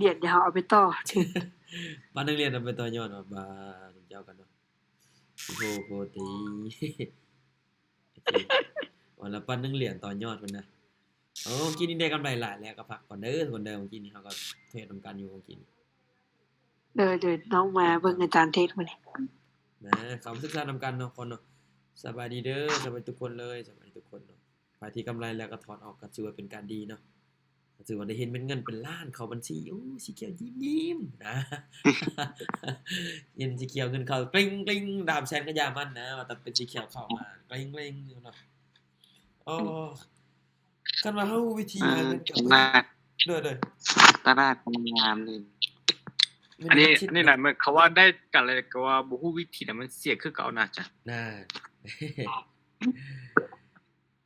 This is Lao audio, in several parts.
ຫຼຽນ ດຽວເຮົາເອົາໄປຕໍ່. ປານໜຶ່ງຫຼຽນເອົາໄປຕໍ່ຍອດວ່າ ບາ ເຈົ້າກັນເນາະ. ໂອ້ໂຫ ໂຄດດີ ໂອເຄ ວ່າລະປັນໜຶ່ງຫຼຽນຕໍ່ຍອດພຸ້ນນະ. ໂອ້ ມື້ກີ້ນີ້ໄດ້ກຳໄລຫຼາຍແລ້ວ ກໍພັກກ່ອນເດີທຸກຄົນເດີ. ມື້ກີ້ນີ້ເຮົາກໍເທຣດນຳກັນຢູ່ມື້ກີ້ນີ້. ໂດຍໆ ນ້ອງມາເບິ່ງອາຈານເທດມື້ນີ້. ມາເຂົ້າມາສຶກສານຳກັນເນາະ ຄົນເນາະ. ສະບາຍດີເດີ ສະບາຍດີທຸກຄົນເລີຍ ສະບາຍດີທຸກຄົນເນາະ. ໃຜທີ່ກຳໄລແລ້ວກໍຖອນອອກ ກໍຖືວ່າເປັນການດີເນາະ. ກໍຖືວ່າໄດ້ເຫັນເມັດເງິນເປັນລ້ານເຂົ້າບັນຊີ. ໂອ້ ສີຂຽວຍິ້ມໆ ນະ ເຫັນສີຂຽວເງິນເຂົ້າກຣິ້ງໆ ສາມແສນກໍຢ່າມັນນະ ວ່າແຕ່ເປັນສີຂຽວເຂົ້າມາກຣິ້ງໆເນາະ. ໂອ້ ຄັນວ່າເຮົາຮູ້ວິທີຫາເງິນກັບ ຕະຫຼາດ ໂດຍໆ ຕະຫຼາດມັນງາມເລີຍ. ອັນນີ້ ອັນນີ້ນະ ເຂົາວ່າໄດ້ກັນແລ້ວ ກໍວ່າບໍ່ຮູ້ວິທີນະ ມັນເສຍຄືເກົ່ານະ ອາຈານ ນະ.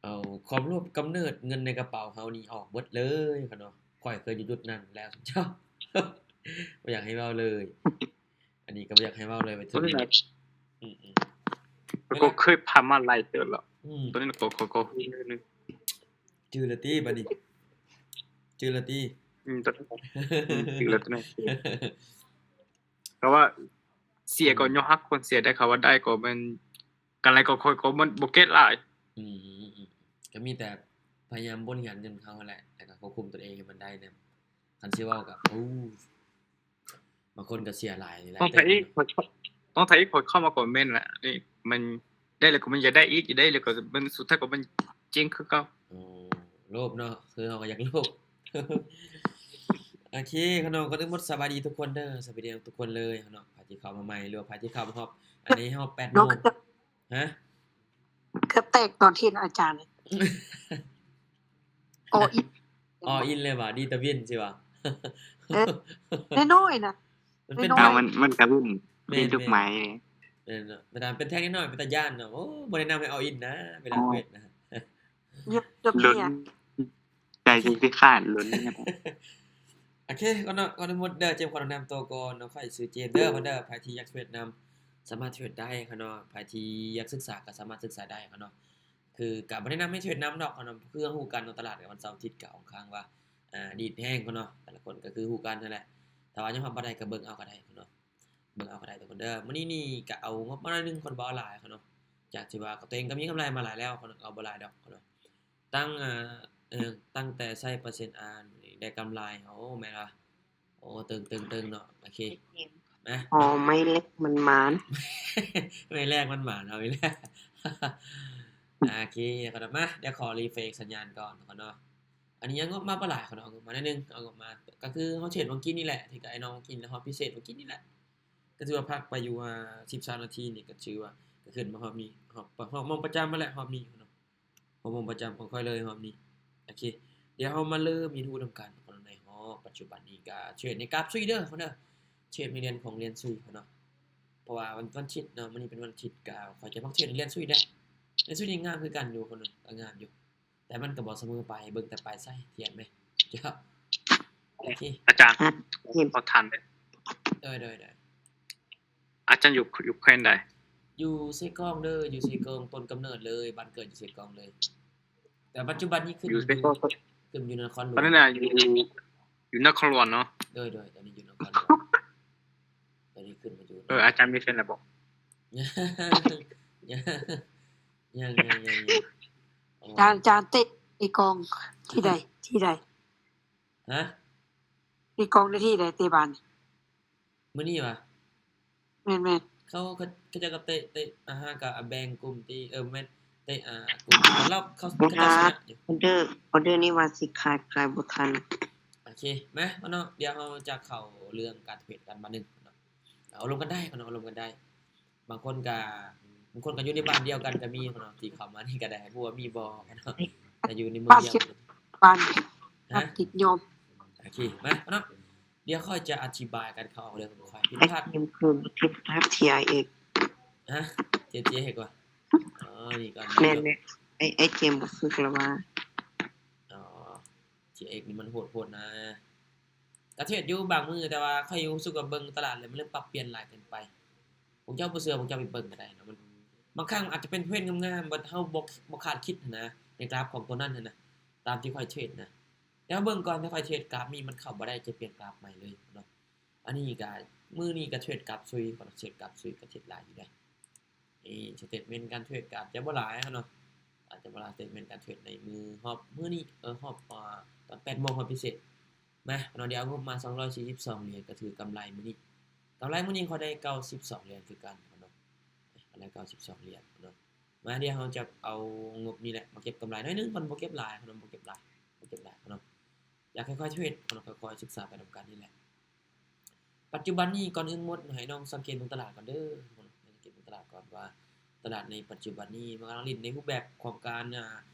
ເອົາ ຄວາມໂລບກຳເນີດເງິນໃນກະເປົາເຮົານີ້ອອກເບິດເລີຍເນາະ. ຂ້ອຍເຄີຍຢູ່ຈຸດນັ້ນແລ້ວ ເຈົ້າ ບໍ່ຢາກໃຫ້ເວົ້າເລີຍ. ອັນນີ້ກໍບໍ່ຢາກໃຫ້ເວົ້າເລີຍ ໄປເຖິງ ອືມໆ ແລ້ວກໍເຄີຍຜ່ານມາຫຼາຍເຕີບແລ້ວ. ອືມ ຕອນນີ້ກໍ ກໍ ກໍຮູ້ໜ້ອຍໜຶ່ງ. ຈື່ແລ້ວຕິບາດນີ້? ຈື່ແລ້ວຕິ? ອືມ ຕອນນີ້ ອືມ ຈື່ແລ້ວຕອນນີ້. ແຕ່ວ່າເສຍກໍ ອືມ ຍອມຮັບຄວາມເສຍໄດ້. ຄຳວ່າໄດ້ກໍແມ່ນ ກຳໄລກໍ ຂ້ອຍກໍບໍ່ເກັດຫຼາຍ. ອືມ ກໍມີແຕ່ພະຍາຍາມບໍລິຫານເງິນເຮົາຫັ້ນແຫຼະ ແລ້ວກໍຄວບຄຸມຕົນເອງໃຫ້ມັນໄດ້ນຳ. ຄັນຊິເວົ້າກໍ ໂອ້ ບາງຄົນກໍເສຍຫຼາຍ ຫຼາຍ ຕ້ອງ ເຕີບ ໄທອີກ ເນາະ. ຕ້ອງໄທອີກ ຂ້ອຍເຂົ້າມາຄອມເມັນລະ ນີ້ມັນໄດ້ແລ້ວກໍມັນຢາກໄດ້ອີກ ຢາກໄດ້ແລ້ວກໍມັນ ສຸດທ້າຍກໍມັນເຈັງຄືເກົ່າ. ໂອ້ ໂລບເນາະ ຄືເຮົາກໍຢາກໂລບ. ໂອເຄ ຂະນ້ອງ ກ່ອນອື່ນໝົດ ສະບາຍດີທຸກຄົນເດີ ສະບາຍດີທຸກຄົນເລີຍເນາະ. ໃຜທີ່ເຂົ້າມາໃໝ່ ຫຼືວ່າໃຜທີ່ເຂົ້າມາຮອບ ອັນນີ້ຮອບແປດໂມງ ຮະ? ເກືອບແຕກຕອນເຫັນອາຈານ ອໍອິນ ອໍອິນເລີຍຫວາ ດີຕາວິນຊິຫວາ. ເອີ ນ້ອຍໆນະ ມັນເປັນ ນ້ອຍໆ ມັນ ມັນກະວິນ ແມ່ນ ເປັນລູກໄມ້. ແມ່ນເນາະ ເວລາເປັນແທ່ງນ້ອຍໆ ເປັນຕາຢ້ານເນາະ. ໂອ້ ບໍ່ແນະນຳໃຫ້ອໍອິນນະ ເວລາເຮັດນະ. ເຫຍິບເຫຍິບ ໃຈຊິຂາດ ລຸ້ນ. ໂອເຄ ກ່ອນເນາະ ກ່ອນອື່ນໝົດເດີ ເຈມຂໍແນະນຳໂຕກ່ອນເນາະ. ຂ້ອຍຊື່ເຈມເດີ ເພິ່ນເດີ ໃຜທີ່ຢາກເທຣດນຳ ສາມາດເທຣດໄດ້ເນາະ. ໃຜທີ່ຢາກສຶກສາກໍສາມາດສຶກສາໄດ້ເນາະ. ຄືກໍບໍ່ແນະນຳໃຫ້ເທຣດນຳດອກເນາະ ຄືເຮົາຮູ້ກັນເນາະ ຕະຫຼາດວັນເສົາອາທິດກໍຄ່ອນຂ້າງວ່າ ອາ ດີດແຮງເນາະ. ແຕ່ລະຄົນກໍຄືຮູ້ກັນຫັ້ນແຫຼະ ຖ້າວ່າຍອມຮັບບໍ່ໄດ້ກໍເບິ່ງເອົາກໍໄດ້ເນາະ. ເບິ່ງເອົາກໍໄດ້ທຸກຄົນເດີ. ມື້ນີ້ນີ້ກໍເອົາງົບມາໜ້ອຍໜຶ່ງ ຄົນບໍ່ເອົາຫຼາຍເນາະ ຈາກທີ່ວ່າກໍຕົວເອງກໍມີກຳໄລມາຫຼາຍແລ້ວ ເຂົາກໍເອົາບໍ່ຫຼາຍດອກເນາະ. ຕັ້ງ ເອີ ຕັ້ງແຕ່ໃຊ້ເປີເຊັນອານນີ້ໄດ້ກຳໄລ ໂອ້ ແມ່ນວ່າ ໂອ້ ຕຶງໆໆເນາະ. ໂອເຄ ມາ ອໍ ໄມ້ແລກມັນໝານ ໄມ້ແລກມັນໝານ ເອົາອີກແລ້ວ. ໂອເຄ ເອົາກ່ອນ ມາ ດຽວຂໍຣີເຟຣຊສັນຍານກ່ອນເນາະ. ອັນນີ້ຍັງງົບມາບໍ່ຫຼາຍເນາະ ເອົາງົບມາໜ້ອຍໜຶ່ງ ເອົາງົບມາ ກໍຄືເຮົາເທຣດວັນກີ້ນີ້ແຫຼະ ທີ່ກັບໄອ້ນ້ອງກິນ ແລ້ວຮອບພິເສດວັນກີ້ນີ້ແຫຼະ ກໍຖືວ່າພັກໄປຢູ່ ອາ ສິບຊາວນາທີນີ້ ກໍຖືວ່າກໍຂຶ້ນມາຮອບນີ້ ຮອບ ຮອບໝ່ອງປະຈຳຫັ້ນແຫຼະ ຮອບນີ້ເນາະ. ຫົວໂມງປະຈຳຂອງຂ້ອຍເລີຍຮອບນີ້. ໂອເຄ ດຽວເຮົາມາເລີ່ມຮຽນຮູ້ນຳກັນເນາະ. ໃນຮອບປັດຈຸບັນນີ້ກະເທຣດໃນກາບຊຸຍເດີເນາະ ເທຣດໃນຫຼຽນຂອງຫຼຽນຊຸຍເນາະ. ເພາະວ່າວັນ ວັນທິດເນາະ ມື້ນີ້ເປັນວັນທິດ ກະຂ້ອຍຈະມັກເທຣດໃນຫຼຽນຊຸຍເດ້. ຫຼຽນຊຸຍນີ້ງາມຄືກັນຢູ່ເນາະ ກໍງາມຢູ່ ແຕ່ມັນກໍບໍ່ສະເໝີໄປ ເບິ່ງແຕ່ປາຍໄຊທຽນແມ. ໂອເຄ ອາຈານ ເຫັນ ຂໍຖາມແດ່. ໂດຍໆໆ. ອາຈານຢູ່ ຢູ່ແຂວງໃດ? ຢູ່ເຊກອງເດີ ຢູ່ເຊກອງ ຕົ້ນກຳເນີດເລີຍ ບ້ານເກີດຢູ່ເຊກອງເລີຍ ແຕ່ປັດຈຸບັນນີ້ຂຶ້ນຢູ່ ຢູ່ເຊກອງ ຂຶ້ນຢູ່ນະຄອນຫຼວງ. ຕອນນັ້ນນະ ຢູ່ ຢູ່ນະຄອນຫຼວງເນາະ. ໂດຍໆ ຕອນນີ້ຢູ່ນະຄອນຫຼວງ ຕອນນີ້ຂຶ້ນມາຢູ່ ເອີ ອາຈານມີແຟນແລ້ວບໍ່? ຍັງ ຍັງ ຍັງ ຍັງ ຍັງ. ອາຈານ ອາຈານເຕະເຊກອງທີ່ໃດ ທີ່ໃດ? ຮະ? ເຊກອງໄດ້ທີ່ໃດເຕະບານ? ມື້ນີ້ຫວາ? ແມ່ນໆ ເຂົາ ເຂົາ ເຂົາເຈົ້າກໍເຕະ ເຕະ ອາ ຫາກະແບ່ງກຸ່ມຕິ ເອີ ແມ່ນ ເຕະ ອາ ກຸ່ມ ແຕ່ລາວເຂົາ ເຂົາເຈົ້າຊະນະຢູ່. ອໍເດີ ອໍເດີນີ້ວ່າຊິຂາຍ ຂາຍບໍ່ທັນ. ໂອເຄ ມາເນາະ ດຽວເຮົາຈະເຂົ້າເລື່ອງການເທຣດກັນບາດໜຶ່ງເນາະ. ເອົາລົມກັນໄດ້ເນາະ ເອົາລົມກັນໄດ້. ບາງຄົນກະ ບາງຄົນກະຢູ່ໃນບ້ານດຽວກັນກະມີເນາະ ທີ່ເຂົ້າມານີ້ກະໄດ້ ບໍ່ຮູ້ວ່າມີບໍ່ເນາະ ແຕ່ຢູ່ໃນເມືອງດຽວກັນ. ບ້ານ ຮະ? ຕິດຍອມ. ໂອເຄ ມາເນາະ ດຽວຂ້ອຍຈະອະທິບາຍການເຂົ້າອອກເລື່ອງຂອງຂ້ອຍ ຜິດພາດ. ເກມຄືບໍ່ຕິດພາດ ທີໄອເອັກ. ຮະ? ເຈ ເຈ ເຮັດວ່າ ອໍ ນີ້ກ່ອນ ແມ່ນໆ ໄອ້ ໄອ້ເກມບໍ່ຝຶກລະວ່າ. ອໍ ທີໄອເອັກນີ້ມັນໂຫດໂພດນະ. ກະເທຣດຢູ່ບາງມື້ ແຕ່ວ່າຂ້ອຍຮູ້ສຶກວ່າເບິ່ງຕະຫຼາດແລ້ວມັນເລີ່ມປັບປ່ຽນຫຼາຍເກີນໄປ. ພວກເຈົ້າບໍ່ເຊື່ອ ພວກເຈົ້າໄປເບິ່ງກໍໄດ້ເນາະ. ມັນ ບາງຄັ້ງອາດຈະເປັນເທຣນງາມໆ ແບບເຮົາບໍ່ ບໍ່ຄາດຄິດຫັ້ນນະ ໃນກຣາຟຂອງຕົວນັ້ນຫັ້ນນະ ຕາມທີ່ຂ້ອຍເທຣດນະ. ດຽວເບິ່ງກ່ອນ ດຽວຂ້ອຍເທຣດກາບນີ້ ມັນເຂົ້າບໍ່ໄດ້ ຈະປ່ຽນກາບໃໝ່ເລີຍເນາະ. ອັນນີ້ກະ ມື້ນີ້ກະເທຣດກາບຊຸຍ ເທຣດກາບຊຸຍກະເທຣດຫຼາຍຢູ່ເດ້. ນີ້ສະເຕດເມັນການເທຣດກະອາດຈະບໍ່ຫຼາຍເນາະ ອາດຈະບໍ່ຫຼາຍ ສະເຕດເມັນການເທຣດໃນມື້ ຮອບມື້ນີ້ ເອີ ຮອບ ອາ ຕອນແປດໂມງຮອບພິເສດ. ມາເນາະ ດຽວເອົາງົບມາສອງຮ້ອຍສີ່ສິບສອງຫຼຽນ ກະຖືກຳໄລມື້ນີ້ ກຳໄລມື້ນີ້ຂ້ອຍໄດ້ເກົ້າສິບສອງຫຼຽນຄືກັນເນາະ ກຳໄລເກົ້າສິບສອງຫຼຽນເນາະ. ມາ ດຽວເຮົາຈະເອົາງົບນີ້ແຫຼະມາເກັບກຳໄລໜ້ອຍໜຶ່ງກ່ອນ ບໍ່ເກັບຫຼາຍເນາະ ບໍ່ເກັບຫຼາຍ ບໍ່ເກັບຫຼາຍເນາະ. ຢາກໃຫ້ຂ້ອຍເທຣດເນາະ ຄ່ອຍໆສຶກສາໄປນຳກັນນີ້ແຫຼະ. ປັດຈຸບັນນີ້ ກ່ອນອື່ນໝົດ ໃຫ້ນ້ອງສັງເກດເບິ່ງຕະຫຼາດກ່ອນເດີ ສັງເກດເບິ່ງຕະຫຼາດກ່ອນວ່າ ຕະຫຼາດໃນປັດຈຸບັນນີ້ ມັນກຳລັງຫຼິ້ນໃນຮູບແບບຂອງການ ອ່າ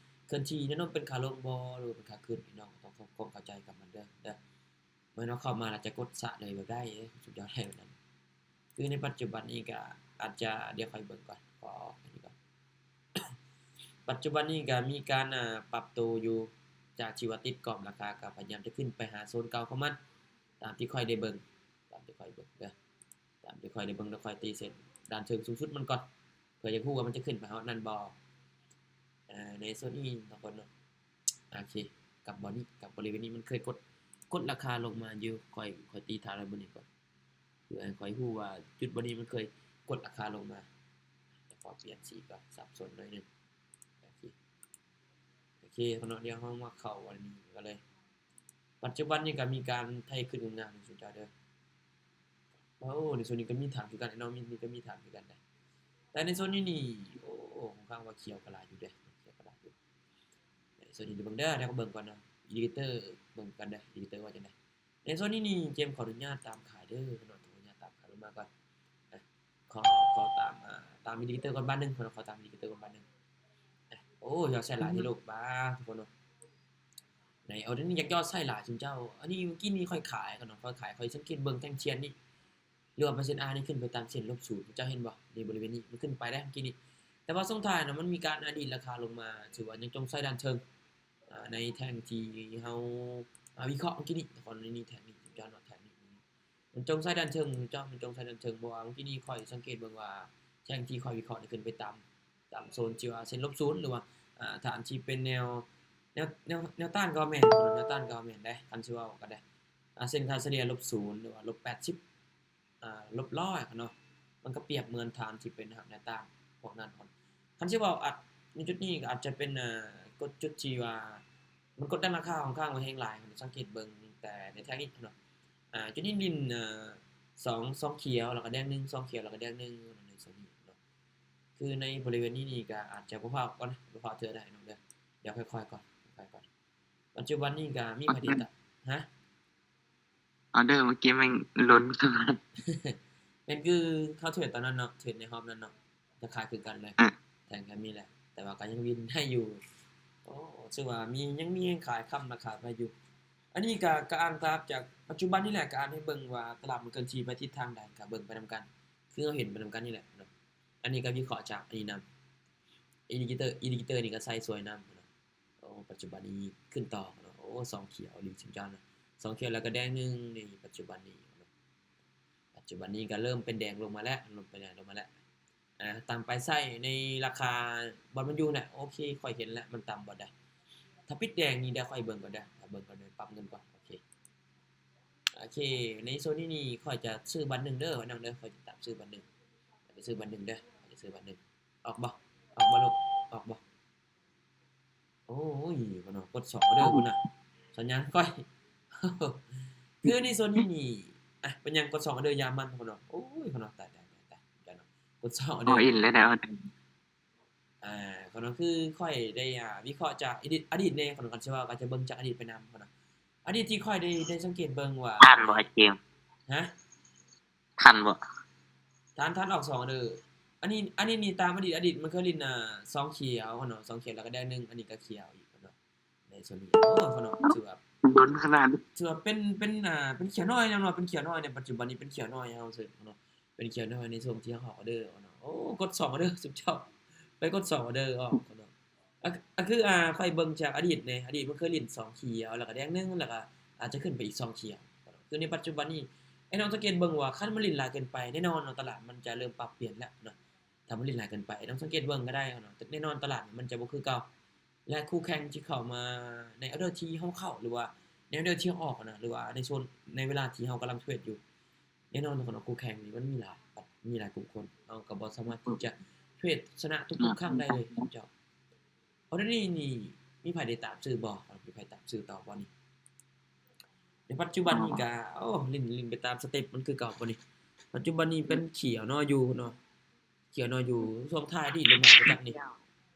ເຄື່ອນທີ່ແນວໂນ້ມເປັນຂາລົງບໍ່ ຫຼືວ່າເປັນຂາຂຶ້ນ ພີ່ນ້ອງຕ້ອງທຳຄວາມເຂົ້າໃຈກັບມັນເດີ ເດີ. ບໍ່ແມ່ນວ່າເຂົ້າມາແລ້ວຈະກົດສະເລີຍແບບໃດ ສຸດຍອດໄດ້ແບບນັ້ນ. ຄືໃນປັດຈຸບັນນີ້ກະອາດຈະ ດຽວຂ້ອຍເບິ່ງກ່ອນ ຂໍອອກອັນນີ້ກ່ອນ. ປັດຈຸບັນນີ້ກະມີການ ອ່າ ປັບໂຕຢູ່ ຈາກທີ່ວ່າຕິດກອບລາຄາ ກະພະຍາຍາມຈະຂຶ້ນໄປຫາໂຊນເກົ່າຂອງມັນ ຕາມທີ່ຂ້ອຍໄດ້ເບິ່ງ ຕາມທີ່ຂ້ອຍເບິ່ງເດີ ຕາມທີ່ຂ້ອຍໄດ້ເບິ່ງ ແລ້ວຂ້ອຍຕີເສັ້ນດ້ານເທິງສູງສຸດມັນກ່ອນ ເພື່ອຢາກຮູ້ວ່າມັນຈະຂຶ້ນໄປຮອດນັ້ນບໍ່. ເອີ ໃນໂຊນນີ້ເນາະ ທຸກຄົນເນາະ. ໂອເຄ ກັບບ່ອນນີ້ ກັບບໍລິເວນນີ້ ມັນເຄີຍກົດ ກົດລາຄາລົງມາຢູ່ ຂ້ອຍ ຂ້ອຍຕີຖານໄວ້ບ່ອນນີ້ກ່ອນ ເພື່ອໃຫ້ຂ້ອຍຮູ້ວ່າຈຸດບ່ອນນີ້ມັນເຄີຍກົດລາຄາລົງມາ. ຂໍປ່ຽນສີກ່ອນ ສັບສົນໜ້ອຍໜຶ່ງ. ໂອເຄ ໂອເຄເນາະ ດຽວເຮົາມາເຂົ້າອັນນີ້ກັນເລີຍ. ປັດຈຸບັນນີ້ກະມີການໄຖຂຶ້ນງາມໆ ໃນໂຊນເຈົ້າເດີ. ໂອ້ ໃນໂຊນນີ້ກະມີຖານຄືກັນເນາະ ມີ ນີ້ກະມີຖານຄືກັນໄດ໋ ແຕ່ໃນໂຊນນີ້ນີ້ ໂອ້ ຂ້ອນຂ້າງວ່າຂຽວກະຫຼາຍຢູ່ເດ້ ຂຽວກະຫຼາຍຢູ່. ໃນໂຊນນີ້ເບິ່ງເດີ ດຽວເບິ່ງກ່ອນເນາະ ອິນດິເຄເຕີ ເບິ່ງກັນເດີ ອິນດິເຄເຕີວ່າຈັ່ງໃດ. ໃນໂຊນນີ້ນີ້ ເຈມຂໍອະນຸຍາດຕາມຂາຍເດີເນາະ ຂໍອະນຸຍາດຕາມຂາຍລົງມາກ່ອນ. ຂໍ ຂໍຕາມ ອ່າ ຕາມອິນດິເຄເຕີກ່ອນບາດໜຶ່ງເນາະ ຂໍຕາມອິນດິເຄເຕີກ່ອນບາດໜຶ່ງ. ໂອ້ ຢອກໃສ່ຫຼາຍເທໂລບາ ທຸກຄົນເນາະ. ໃນ ໂອ້ ດຽວນີ້ຢາກຢອກໃສ່ຫຼາຍຊຸມເຈົ້າ. ອັນນີ້ເມື່ອກີ້ນີ້ຂ້ອຍຂາຍກ່ອນເນາະ ຂ້ອຍຂາຍ ຂ້ອຍສັງເກດເບິ່ງແທ່ງທຽນນີ້ ຫຼືວ່າເປີເຊັນອານີ້ຂຶ້ນໄປຕາມເສັ້ນລົບສູນ ເຈົ້າເຫັນບໍ່? ນີ້ບໍລິເວນນີ້ມັນຂຶ້ນໄປໄດ໋ເມື່ອກີ້ນີ້ ແຕ່ວ່າຊ່ວງທ້າຍນະ ມັນມີການ ອາ ດີດລາຄາລົງມາ ຖືວ່າຍັງຈົ່ງໃສ່ດ້ານເທິງ ອາ ໃນແທ່ງທີ່ເຮົາ ອາ ວິເຄາະເມື່ອກີ້ນີ້ ກ່ອນນີ້ ແທ່ງນີ້ ເຈົ້າເນາະ ແທ່ງນີ້ ມັນຈົ່ງໃສ່ດ້ານເທິງ ເຈົ້າ ມັນຈົ່ງໃສ່ດ້ານເທິງ ເພາະວ່າເມື່ອກີ້ນີ້ຂ້ອຍສັງເກດເບິ່ງວ່າ ແທ່ງທີ່ຂ້ອຍວິເຄາະນີ້ຂຶ້ນໄປຕາມ ຕາມໂຊນທີ່ວ່າເສັ້ນລົບສູນ ຫຼືວ່າ ອາ ຖານທີ່ເປັນແນວ ແນວ ແນວ ແນວຕ້ານກະວ່າແມ່ນ ແນວຕ້ານກະວ່າແມ່ນເດ້ ຄັນຊິເວົ້າກະໄດ້ ອາ ເສັ້ນຄ່າສະເລ່ຍລົບສູນ ຫຼືວ່າລົບແປດສິບ ອາ ລົບຮ້ອຍເນາະ ມັນກະປຽບເໝືອນຖານທີ່ເປັນແນວຕ້ານພວກນັ້ນ. ຄັນຊິເວົ້າ ອາດ ໃນຈຸດນີ້ກະອາດຈະເປັນ ອາ ກົດ ຈຸດທີ່ວ່າມັນກົດດັນລາຄາຂ້ອນຂ້າງວ່າແຮງຫຼາຍ ສັງເກດເບິ່ງແຕ່ໃນແທ່ງນີ້ເນາະ ອາ ຈຸດນີ້ຫຼິ້ນ ອາ ສອງ ສອງຂຽວ ແລ້ວກະແດງໜຶ່ງ ສອງຂຽວ ແລ້ວກະແດງໜຶ່ງ ໃນໂຊນນີ້ເນາະ. ຄືໃນບໍລິເວນນີ້ນີ້ກະອາດຈະບໍ່ພາວກ່ອນ ບໍ່ພາວເທື່ອໄດ້ເນາະເດີ ດຽວຄ່ອຍໆກ່ອນ ຄ່ອຍໆກ່ອນ. ປັດຈຸບັນນີ້ກະມີໃຜຕິດຕາມ ຮະ? ອອເດີເມື່ອກີ້ແມ່ງລົ້ນຂຶ້ນມາ ແມ່ນຄືເຮົາເທຣດຕອນນັ້ນເນາະ ເທຣດໃນຮອບນັ້ນເນາະ ຈະຂາຍຄືກັນເລີຍ ເອີ ແທ່ງກະມີແຫຼະ ແຕ່ວ່າກະຍັງວິນໄດ້ຢູ່. ໂອ້ ຖືວ່າມີ ຍັງມີແຮງຂາຍຄ້ຳລາຄາໄປຢູ່. ອັນນີ້ກະ ກະອ້າງຕາມຈາກປັດຈຸບັນນີ້ແຫຼະ ກະອ້າງໃຫ້ເບິ່ງວ່າຕະຫຼາດມັນເຄື່ອນທີ່ໄປທິດທາງໃດ ກະເບິ່ງໄປນຳກັນ ຄືເຮົາເຫັນໄປນຳກັນນີ້ແຫຼະເນາະ. ອັນນີ້ກະວິເຄາະຈາກອັນນີ້ນຳ ອິນດິເຄເຕີ ອິນດິເຄເຕີນີ້ກະໃສ່ຊ່ວຍນຳເນາະ. ໂອ້ ປັດຈຸບັນນີ້ຂຶ້ນຕໍ່ເນາະ ໂອ້ ສອງຂຽວອີ່ຫຼີ ສຸດຍອດເນາະ ສອງຂຽວແລ້ວກະແດງໜຶ່ງ ນີ້ປັດຈຸບັນນີ້ເນາະ ປັດຈຸບັນນີ້ກະເລີ່ມເປັນແດງລົງມາແລ້ວ ເລີ່ມເປັນແດງລົງມາແລ້ວ. ອາ ຕາມໄປໃສ່ໃນລາຄາບ່ອນມັນຢູ່ແຫຼະ ໂອເຄ ຂ້ອຍເຫັນແລ້ວ ມັນຕ່ຳບ່ອນໃດ. ຖ້າປິດແດງນີ້ ດຽວຂ້ອຍເບິ່ງກ່ອນເດີ ເບິ່ງກ່ອນເດີ ປັບເງິນກ່ອນ ໂອເຄ ໂອເຄ. ໃນໂຊນນີ້ນີ້ ຂ້ອຍຈະຊື້ບາດໜຶ່ງເດີ ນ້ອງເດີ ຂ້ອຍຈະຕາມຊື້ບາດໜຶ່ງ ຂ້ອຍຈະຊື້ບາດໜຶ່ງເດີ ຂ້ອຍຈະຊື້ບາດໜຶ່ງ. ອອກບໍ່? ອອກບໍ່ລູກ? ອອກບໍ່? ໂອ້ຍ ພຸ້ນນະ ກົດສອງເດີພຸ້ນນະ ສັນຍານຂ້ອຍ ຄືໃນໂຊນນີ້ນີ້ ອະ ເປັນຫຍັງ ກົດສອງເດີ ຢາມັນພຸ້ນນະ. ໂອ້ຍ ພຸ້ນນະ ຕາຍ ຕາຍ ຕາຍ ຕາຍ ກົດສອງເດີ ໂອ້ຍ ອິນແລ້ວ ອ່າ ຂ້ອຍເນາະ ຄືຂ້ອຍໄດ້ ອ່າ ວິເຄາະຈາກອະດີດ ອະດີດແດ່ ຂ້ອຍເນາະ ຄັນຊິເວົ້າກະຈະເບິ່ງຈາກອະດີດໄປນຳ ຂ້ອຍເນາະ. ອະດີດທີ່ຂ້ອຍໄດ້ ໄດ້ສັງເກດເບິ່ງວ່າ ທັນບໍ່ ເຈມ? ຮະ? ທັນບໍ່? ທັນ ທັນອອກສອງເດີ. ອັນນີ້ ອັນນີ້ນີ້ຕາມອະດີດ ອະດີດມັນເຄີຍຫຼິ້ນ ອ່າ ສອງຂຽວເນາະ ສອງຂຽວແລ້ວກະແດງໜຶ່ງ ອັນນີ້ກະຂຽວອີກເນາະ. ໃນໂຊນນີ້ ໂອ້ ຂ້ອຍເນາະ ຖືວ່າ ດົນຂະໜາດ ຖືວ່າເປັນ ເປັນ ອ່າ ເປັນຂຽວນ້ອຍເນາະ ເປັນຂຽວນ້ອຍ ໃນປັດຈຸບັນນີ້ເປັນຂຽວນ້ອຍເຮົາເຊີເນາະ ເປັນຂຽວນ້ອຍໃນຊ່ວງທີ່ເຮົາອອກເດີເນາະ. ໂອ້ ກົດສອງເດີ ສຸດຍອດ ໄປກົດສອງເດີອອກເນາະ. ອາ ອາ ຄື ອາ ຂ້ອຍເບິ່ງຈາກອະດີດເນາະ ອະດີດມັນເຄີຍຫຼິ້ນສອງຂຽວ ແລ້ວກະແດງໜຶ່ງ ແລ້ວກະອາດຈະຂຶ້ນໄປອີກສອງຂຽວ. ຄືໃນປັດຈຸບັນນີ້ ໄອ້ນ້ອງສັງເກດເບິ່ງວ່າ ຄັນມັນຫຼິ້ນຫຼາຍເກີນໄປ ແນ່ນອນເນາະ ຕະຫຼາດມັນຈະເລີ່ມປັບປ່ຽນແລ້ວເນາະ. ຖ້າມັນຫຼິ້ນຫຼາຍເກີນໄປ ນ້ອງສັງເກດເບິ່ງກະໄດ້ເນາະ ແນ່ນອນຕະຫຼາດມັນຈະບໍ່ຄືເກົ່າ ແລະ ຄູ່ແຂ່ງທີ່ເຂົ້າມາໃນອອເດີທີ່ເຮົາເຂົ້າ ຫຼືວ່າ ແນວເດີທີ່ອອກນະ ຫຼືວ່າໃນໂຊນ ໃນເວລາທີ່ເຮົາກຳລັງເທຣດຢູ່ ແນ່ນອນເນາະ ຄູ່ແຂ່ງນີ້ມັນມີຫຼາຍ ມີຫຼາຍກຸ່ມຄົນ ເຮົາກໍບໍ່ສາມາດທີ່ຈະເທຣດຊະນະທຸກໆຄັ້ງໄດ້ເລີຍເຈົ້າ. ອໍເດີນີ້ນີ້ມີໃຜໄດ້ຕາມຊື້ບໍ່? ມີໃຜຕາມຊື້ຕໍ່ບໍ່ນີ້? ໃນປັດຈຸບັນນີ້ກະ ໂອ້ ຫຼິ້ນ ຫຼິ້ນໄປຕາມສະເຕັບມັນຄືເກົ່າບໍ່ນີ້? ປັດຈຸບັນນີ້ເປັນຂຽວເນາະ ຢູ່ເນາະ ຂຽວເນາະ ຢູ່ຊ່ວງທ້າຍດີດລົງມາບໍ່ຈັກນີ້.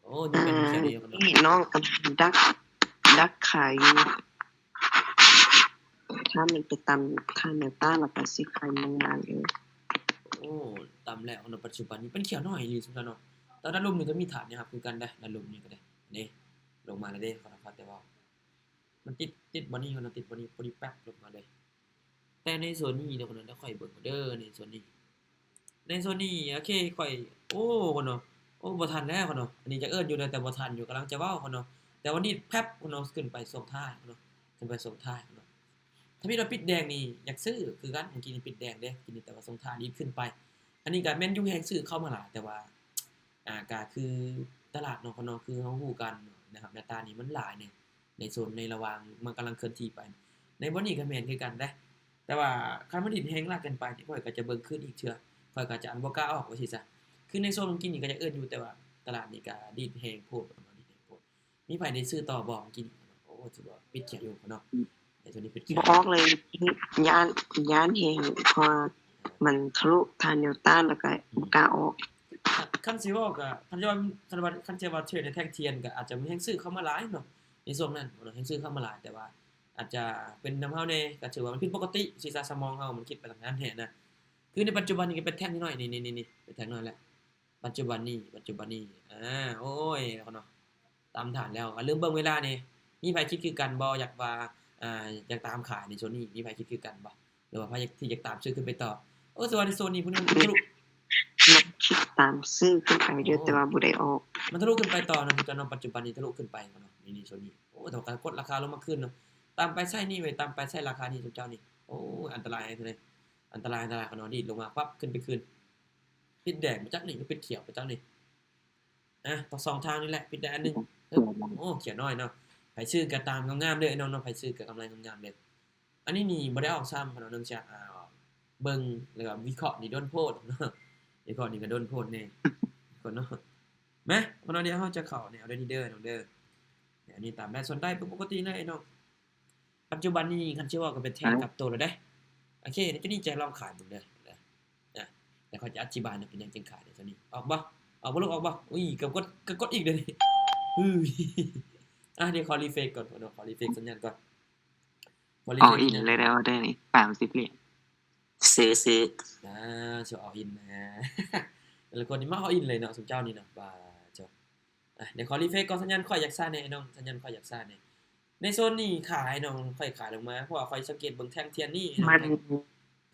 ໂອ້ ຍັງເປັນຂຽວຢູ່ເນາະ ນີ້ນ້ອງກໍດັກ ດັກຂາຍຢູ່. ຖ້າມັນໄປຕຳຄ່າແນວຕ້ານ ແລ້ວກໍຊິຂາຍບາງໆເອງ. ໂອ້ ຕຳແລ້ວເນາະ ປັດຈຸບັນນີ້ເປັນຂຽວນ້ອຍອີ່ຫຼີ ສົງສານເນາະ. ແຕ່ດ້ານລຸ່ມນີ້ກໍມີຖານໃຫ້ຮັບຄືກັນເດ້ ດ້ານລຸ່ມນີ້ກໍໄດ້ ນີ້ ລົງມາແລ້ວເດ້ ຂໍໂທດ ແຕ່ວ່າມັນຕິດ ຕິດບ່ອນນີ້ເນາະ ຕິດບ່ອນນີ້ ພໍດີແປັບລົງມາເລີຍ. ແຕ່ໃນໂຊນນີ້ເດີ ດຽວຂ້ອຍເບິ່ງເດີ ໃນໂຊນນີ້ ໃນໂຊນນີ້ ໂອເຄ ຂ້ອຍ ໂອ້ ເນາະ ໂອ້ ບໍ່ທັນແລ້ວເນາະ. ອັນນີ້ຢາກເອີ້ນຢູ່ນະ ແຕ່ບໍ່ທັນຢູ່ ກຳລັງຈະເວົ້າເນາະ. ແຕ່ວ່ານີ້ແປັບເນາະ ຂຶ້ນໄປຊ່ວງທ້າຍເນາະ ຂຶ້ນໄປຊ່ວງທ້າຍເນາະ. ທຳອິດວ່າປິດແດງນີ້ຢາກຊື້ຄືກັນ ເມື່ອກີ້ນີ້ປິດແດງເດ້ ກິນນີ້ ແຕ່ວ່າຊ່ວງທ້າຍດີດຂຶ້ນໄປ. ອັນນີ້ກໍແມ່ນຢູ່ແຮງຊື້ເຂົ້າມາຫຼາຍ ແຕ່ວ່າ ອ່າ ກໍຄືຕະຫຼາດເນາະ ເນາະ ຄືເຮົາຮູ້ກັນເນາະ ແນວຮັບແນວຕ້ານນີ້ມັນຫຼາຍໃນ ໃນໂຊນໃນລະຫວ່າງມັນກຳລັງເຄື່ອນທີ່ໄປ. ໃນບ່ອນນີ້ກໍແມ່ນຄືກັນເດ້ ແຕ່ວ່າຄັນມັນດິນແຮງຫຼາຍເກີນໄປ ຂ້ອຍກໍຈະເບິ່ງຄືນອີກເທື່ອ ຂ້ອຍກໍຈະ ອັນ ບໍ່ກ້າອອກວ່າຊີ້ຊະ. ຄືໃນໂຊນເມື່ອກີ້ນີ້ກໍຢາກເອີ້ນຢູ່ ແຕ່ວ່າຕະຫຼາດນີ້ກໍດີດແຮງໂພດເນາະ ດີດແຮງໂພດ. ມີໃຜໄດ້ຊື້ຕໍ່ບໍ່ເມື່ອກີ້ນີ້? ໂອ້ ຖືວ່າປິດຂຽວຢູ່ເນາະ ໃນໂຊນນີ້ປິດຂຽວ ບໍ່ອອກເລີຍ ຢ້ານ ຢ້ານແຮງ ເພາະວ່າມັນທະລຸຜ່ານແນວຕ້ານ ແລ້ວກໍ ອືມ ບໍ່ກ້າອອກ. ຄັນ ຄັນຊິເວົ້າກໍ ຄັນຊິວ່າ ຄັນວ່າ ຄັນຊິວ່າເທຣດໃນແທ່ງທຽນກໍອາດຈະມີແຮງຊື້ເຂົ້າມາຫຼາຍເນາະ ໃນຊ່ວງນັ້ນເນາະ ແຮງຊື້ເຂົ້າມາຫຼາຍ ແຕ່ວ່າອາດຈະເປັນນຳເຮົາແດ່ ກໍຖືວ່າມັນຜິດປົກກະຕິ ທີ່ສາສະໝອງເຮົາມັນຄິດໄປທາງນັ້ນແທ້ນະ. ຄືໃນປັດຈຸບັນນີ້ກໍເປັນແທ່ງນ້ອຍໆ ນີ້ໆໆ ເປັນແທ່ງນ້ອຍແລ້ວ ປັດຈຸບັນນີ້ ປັດຈຸບັນນີ້ ອາ ໂອ້ຍ ເນາະ ຕາມຖານແລ້ວ ກໍລືມເບິ່ງເວລາແດ່. ມີໃຜຄິດຄືກັນບໍ່? ຢາກວ່າ ອາ ຢາກຕາມຂາຍໃນໂຊນນີ້ ມີໃຜຄິດຄືກັນບໍ່? ຫຼືວ່າໃຜຢາກ ທີ່ຢາກຕາມຊື້ຂຶ້ນໄປຕໍ່? ໂອ້ ແຕ່ວ່າໃນໂຊນນີ້ ພວກນີ້ມັນທະລຸ ມັກຄິດຕາມຊື້ຂຶ້ນໄປເດີ ໂອ້ ແຕ່ວ່າບໍ່ໄດ້ອອກ ມັນທະລຸຂຶ້ນໄປຕໍ່ເນາະ ເຈົ້າເນາະ ປັດຈຸບັນນີ້ທະລຸຂຶ້ນໄປເນາະ ນີ້ ນີ້ໂຊນນີ້. ໂອ້ ແຕ່ວ່າກໍກົດລາຄາລົງມາຄືນເນາະ ຕາມໄປໃສ່ນີ້ໄວ້ ຕາມໄປໃສ່ລາຄານີ້ ເຈົ້ານີ້. ໂອ້ຍ ອັນຕະລາຍເລີຍ ອັນຕະລາຍ ອັນຕະລາຍເນາະ ດີດລົງມາປັບ ຂຶ້ນໄປຄືນ. ປິດແດງບໍ່ຈັກນີ້ ຫຼືປິດຂຽວບໍ່ຈັກນີ້. ອ່ະ ຕ້ອງສອງທາງນີ້ແຫຼະ ປິດໄດ້ອັນໜຶ່ງ. ໂອ້ ຂຽວນ້ອຍເນາະ ໃຜຊື້ກໍຕາມງາມໆເດີ ໄອ້ນ້ອງເນາະ ໃຜຊື້ກໍກຳໄລງາມໆເດີ. ອັນນີ້ນີ້ບໍ່ໄດ້ອອກຊ້ຳເນາະ ເນື່ອງຈາກ ອ່າ ເບິ່ງ ແລ້ວກໍວິເຄາະນີ້ດົນໂພດເນາະ ວິເຄາະນີ້ກໍດົນໂພດແດ່ ຄົນເນາະ. ມາ ຄົນເນາະ ດຽວເຮົາຈະເຂົ້າແນວໃດນີ້ເດີ ນ້ອງເດີ ແນວນີ້ຕາມໄດ້ ສ່ວນໄດ້ປົກກະຕິເລີຍ ໄອ້ນ້ອງ. ປັດຈຸບັນນີ້ ຄັນຊິເວົ້າກໍເປັນແທ່ງກັບໂຕແລ້ວເດ້. ໂອເຄ ດຽວນີ້ຈະລອງຂາຍເບິ່ງເດີ ອ່ະ ແລ້ວຂ້ອຍຈະອະທິບາຍວ່າເປັນຫຍັງຈຶ່ງຂາຍໃນໂຕນີ້. ອອກບໍ່? ອອກບໍ່ລູກ? ອອກບໍ່? ອຸ້ຍ ເກືອບກົດ ເກືອບກົດອີກເດນີ້. ອື ອ່ະ ດຽວຂໍຣີເຟຣຊກ່ອນ ຂໍຣີເຟຣຊສັນຍານກ່ອນ ຂໍຣີເຟຣຊສັນຍານ. ອອກອິນເລີຍເດີນີ້ ສາມສິບຫຼຽນ ຊື້ ຊື້ ອ່າ ຊິອອກອິນນະ ແຕ່ລະຄົນນີ້ມາອອກອິນເລີຍເນາະ ຊຸມເຈົ້ານີ້ເນາະ ວ່າເຈົ້າ. ອ່ະ ດຽວຂໍຣີເຟຣຊກ່ອນ ສັນຍານຂ້ອຍຢາກຊ້າແດ່ ໄອ້ນ້ອງ ສັນຍານຂ້ອຍຢາກຊ້າແດ່. ໃນໂຊນນີ້ຂາຍນ້ອງ ຂ້ອຍຂາຍລົງມາ ເພາະວ່າຂ້ອຍສັງເກດເບິ່ງແທ່ງທຽນນີ້ ມັນ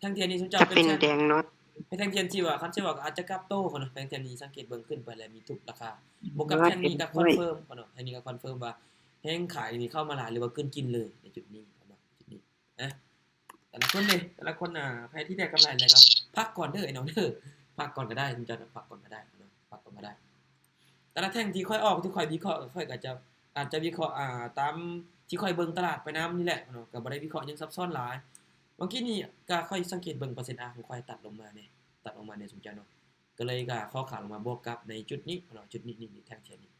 ແທ່ງທຽນນີ້ຊຸມເຈົ້າເປັນ ເປັນແທ່ງ ແດງເນາະ ເປັນແທ່ງທຽນທີ່ວ່າ ຄັນຊິເວົ້າກໍອາດຈະກັບໂຕເນາະ ແທ່ງທຽນນີ້ສັງເກດເບິ່ງຂຶ້ນໄປແລ້ວມີທຸກລາຄາ ບວກກັບແທ່ງນີ້ກໍຄອນເຟີມເນາະ ແທ່ງນີ້ກໍຄອນເຟີມວ່າແຮງຂາຍນີ້ເຂົ້າມາຫຼາຍ ຫຼືວ່າກືນກິນເລີຍໃນຈຸດນີ້ເນາະ ຈຸດນີ້ ນະ. ແຕ່ລະຄົນເດ້ ແຕ່ລະຄົນ ອ່າ ໃຜທີ່ໄດ້ກຳໄລແລ້ວກໍພັກກ່ອນເດີ ໄອ້ນ້ອງເດີ ພັກກ່ອນກໍໄດ້ ເຈົ້ານະ ພັກກ່ອນກໍໄດ້ເນາະ ພັກກ່ອນກໍໄດ້. ແຕ່ລະແທ່ງທີ່ຂ້ອຍອອກ ທີ່ຂ້ອຍວິເຄາະ ຂ້ອຍກໍຈະ ອາດຈະວິເຄາະ ອ່າ ຕາມທີ່ຂ້ອຍເບິ່ງຕະຫຼາດໄປນຳນີ້ແຫຼະເນາະ ກໍບໍ່ໄດ້ວິເຄາະຫຍັງຊັບຊ້ອນຫຼາຍ. ບາງທີນີ້ກໍຂ້ອຍສັງເກດເບິ່ງເປີເຊັນອາຂອງຂ້ອຍຕັດລົງມາແດ່ ຕັດລົງມາແດ່ຊຸມເຈົ້າເນາະ ກໍເລີຍກໍຂໍຂາຍລົງມາບວກກັບໃນຈຸດນີ້ເນາະ ຈຸດນີ້ ນີ້ ນີ້ ແທ່ງທຽນນີ້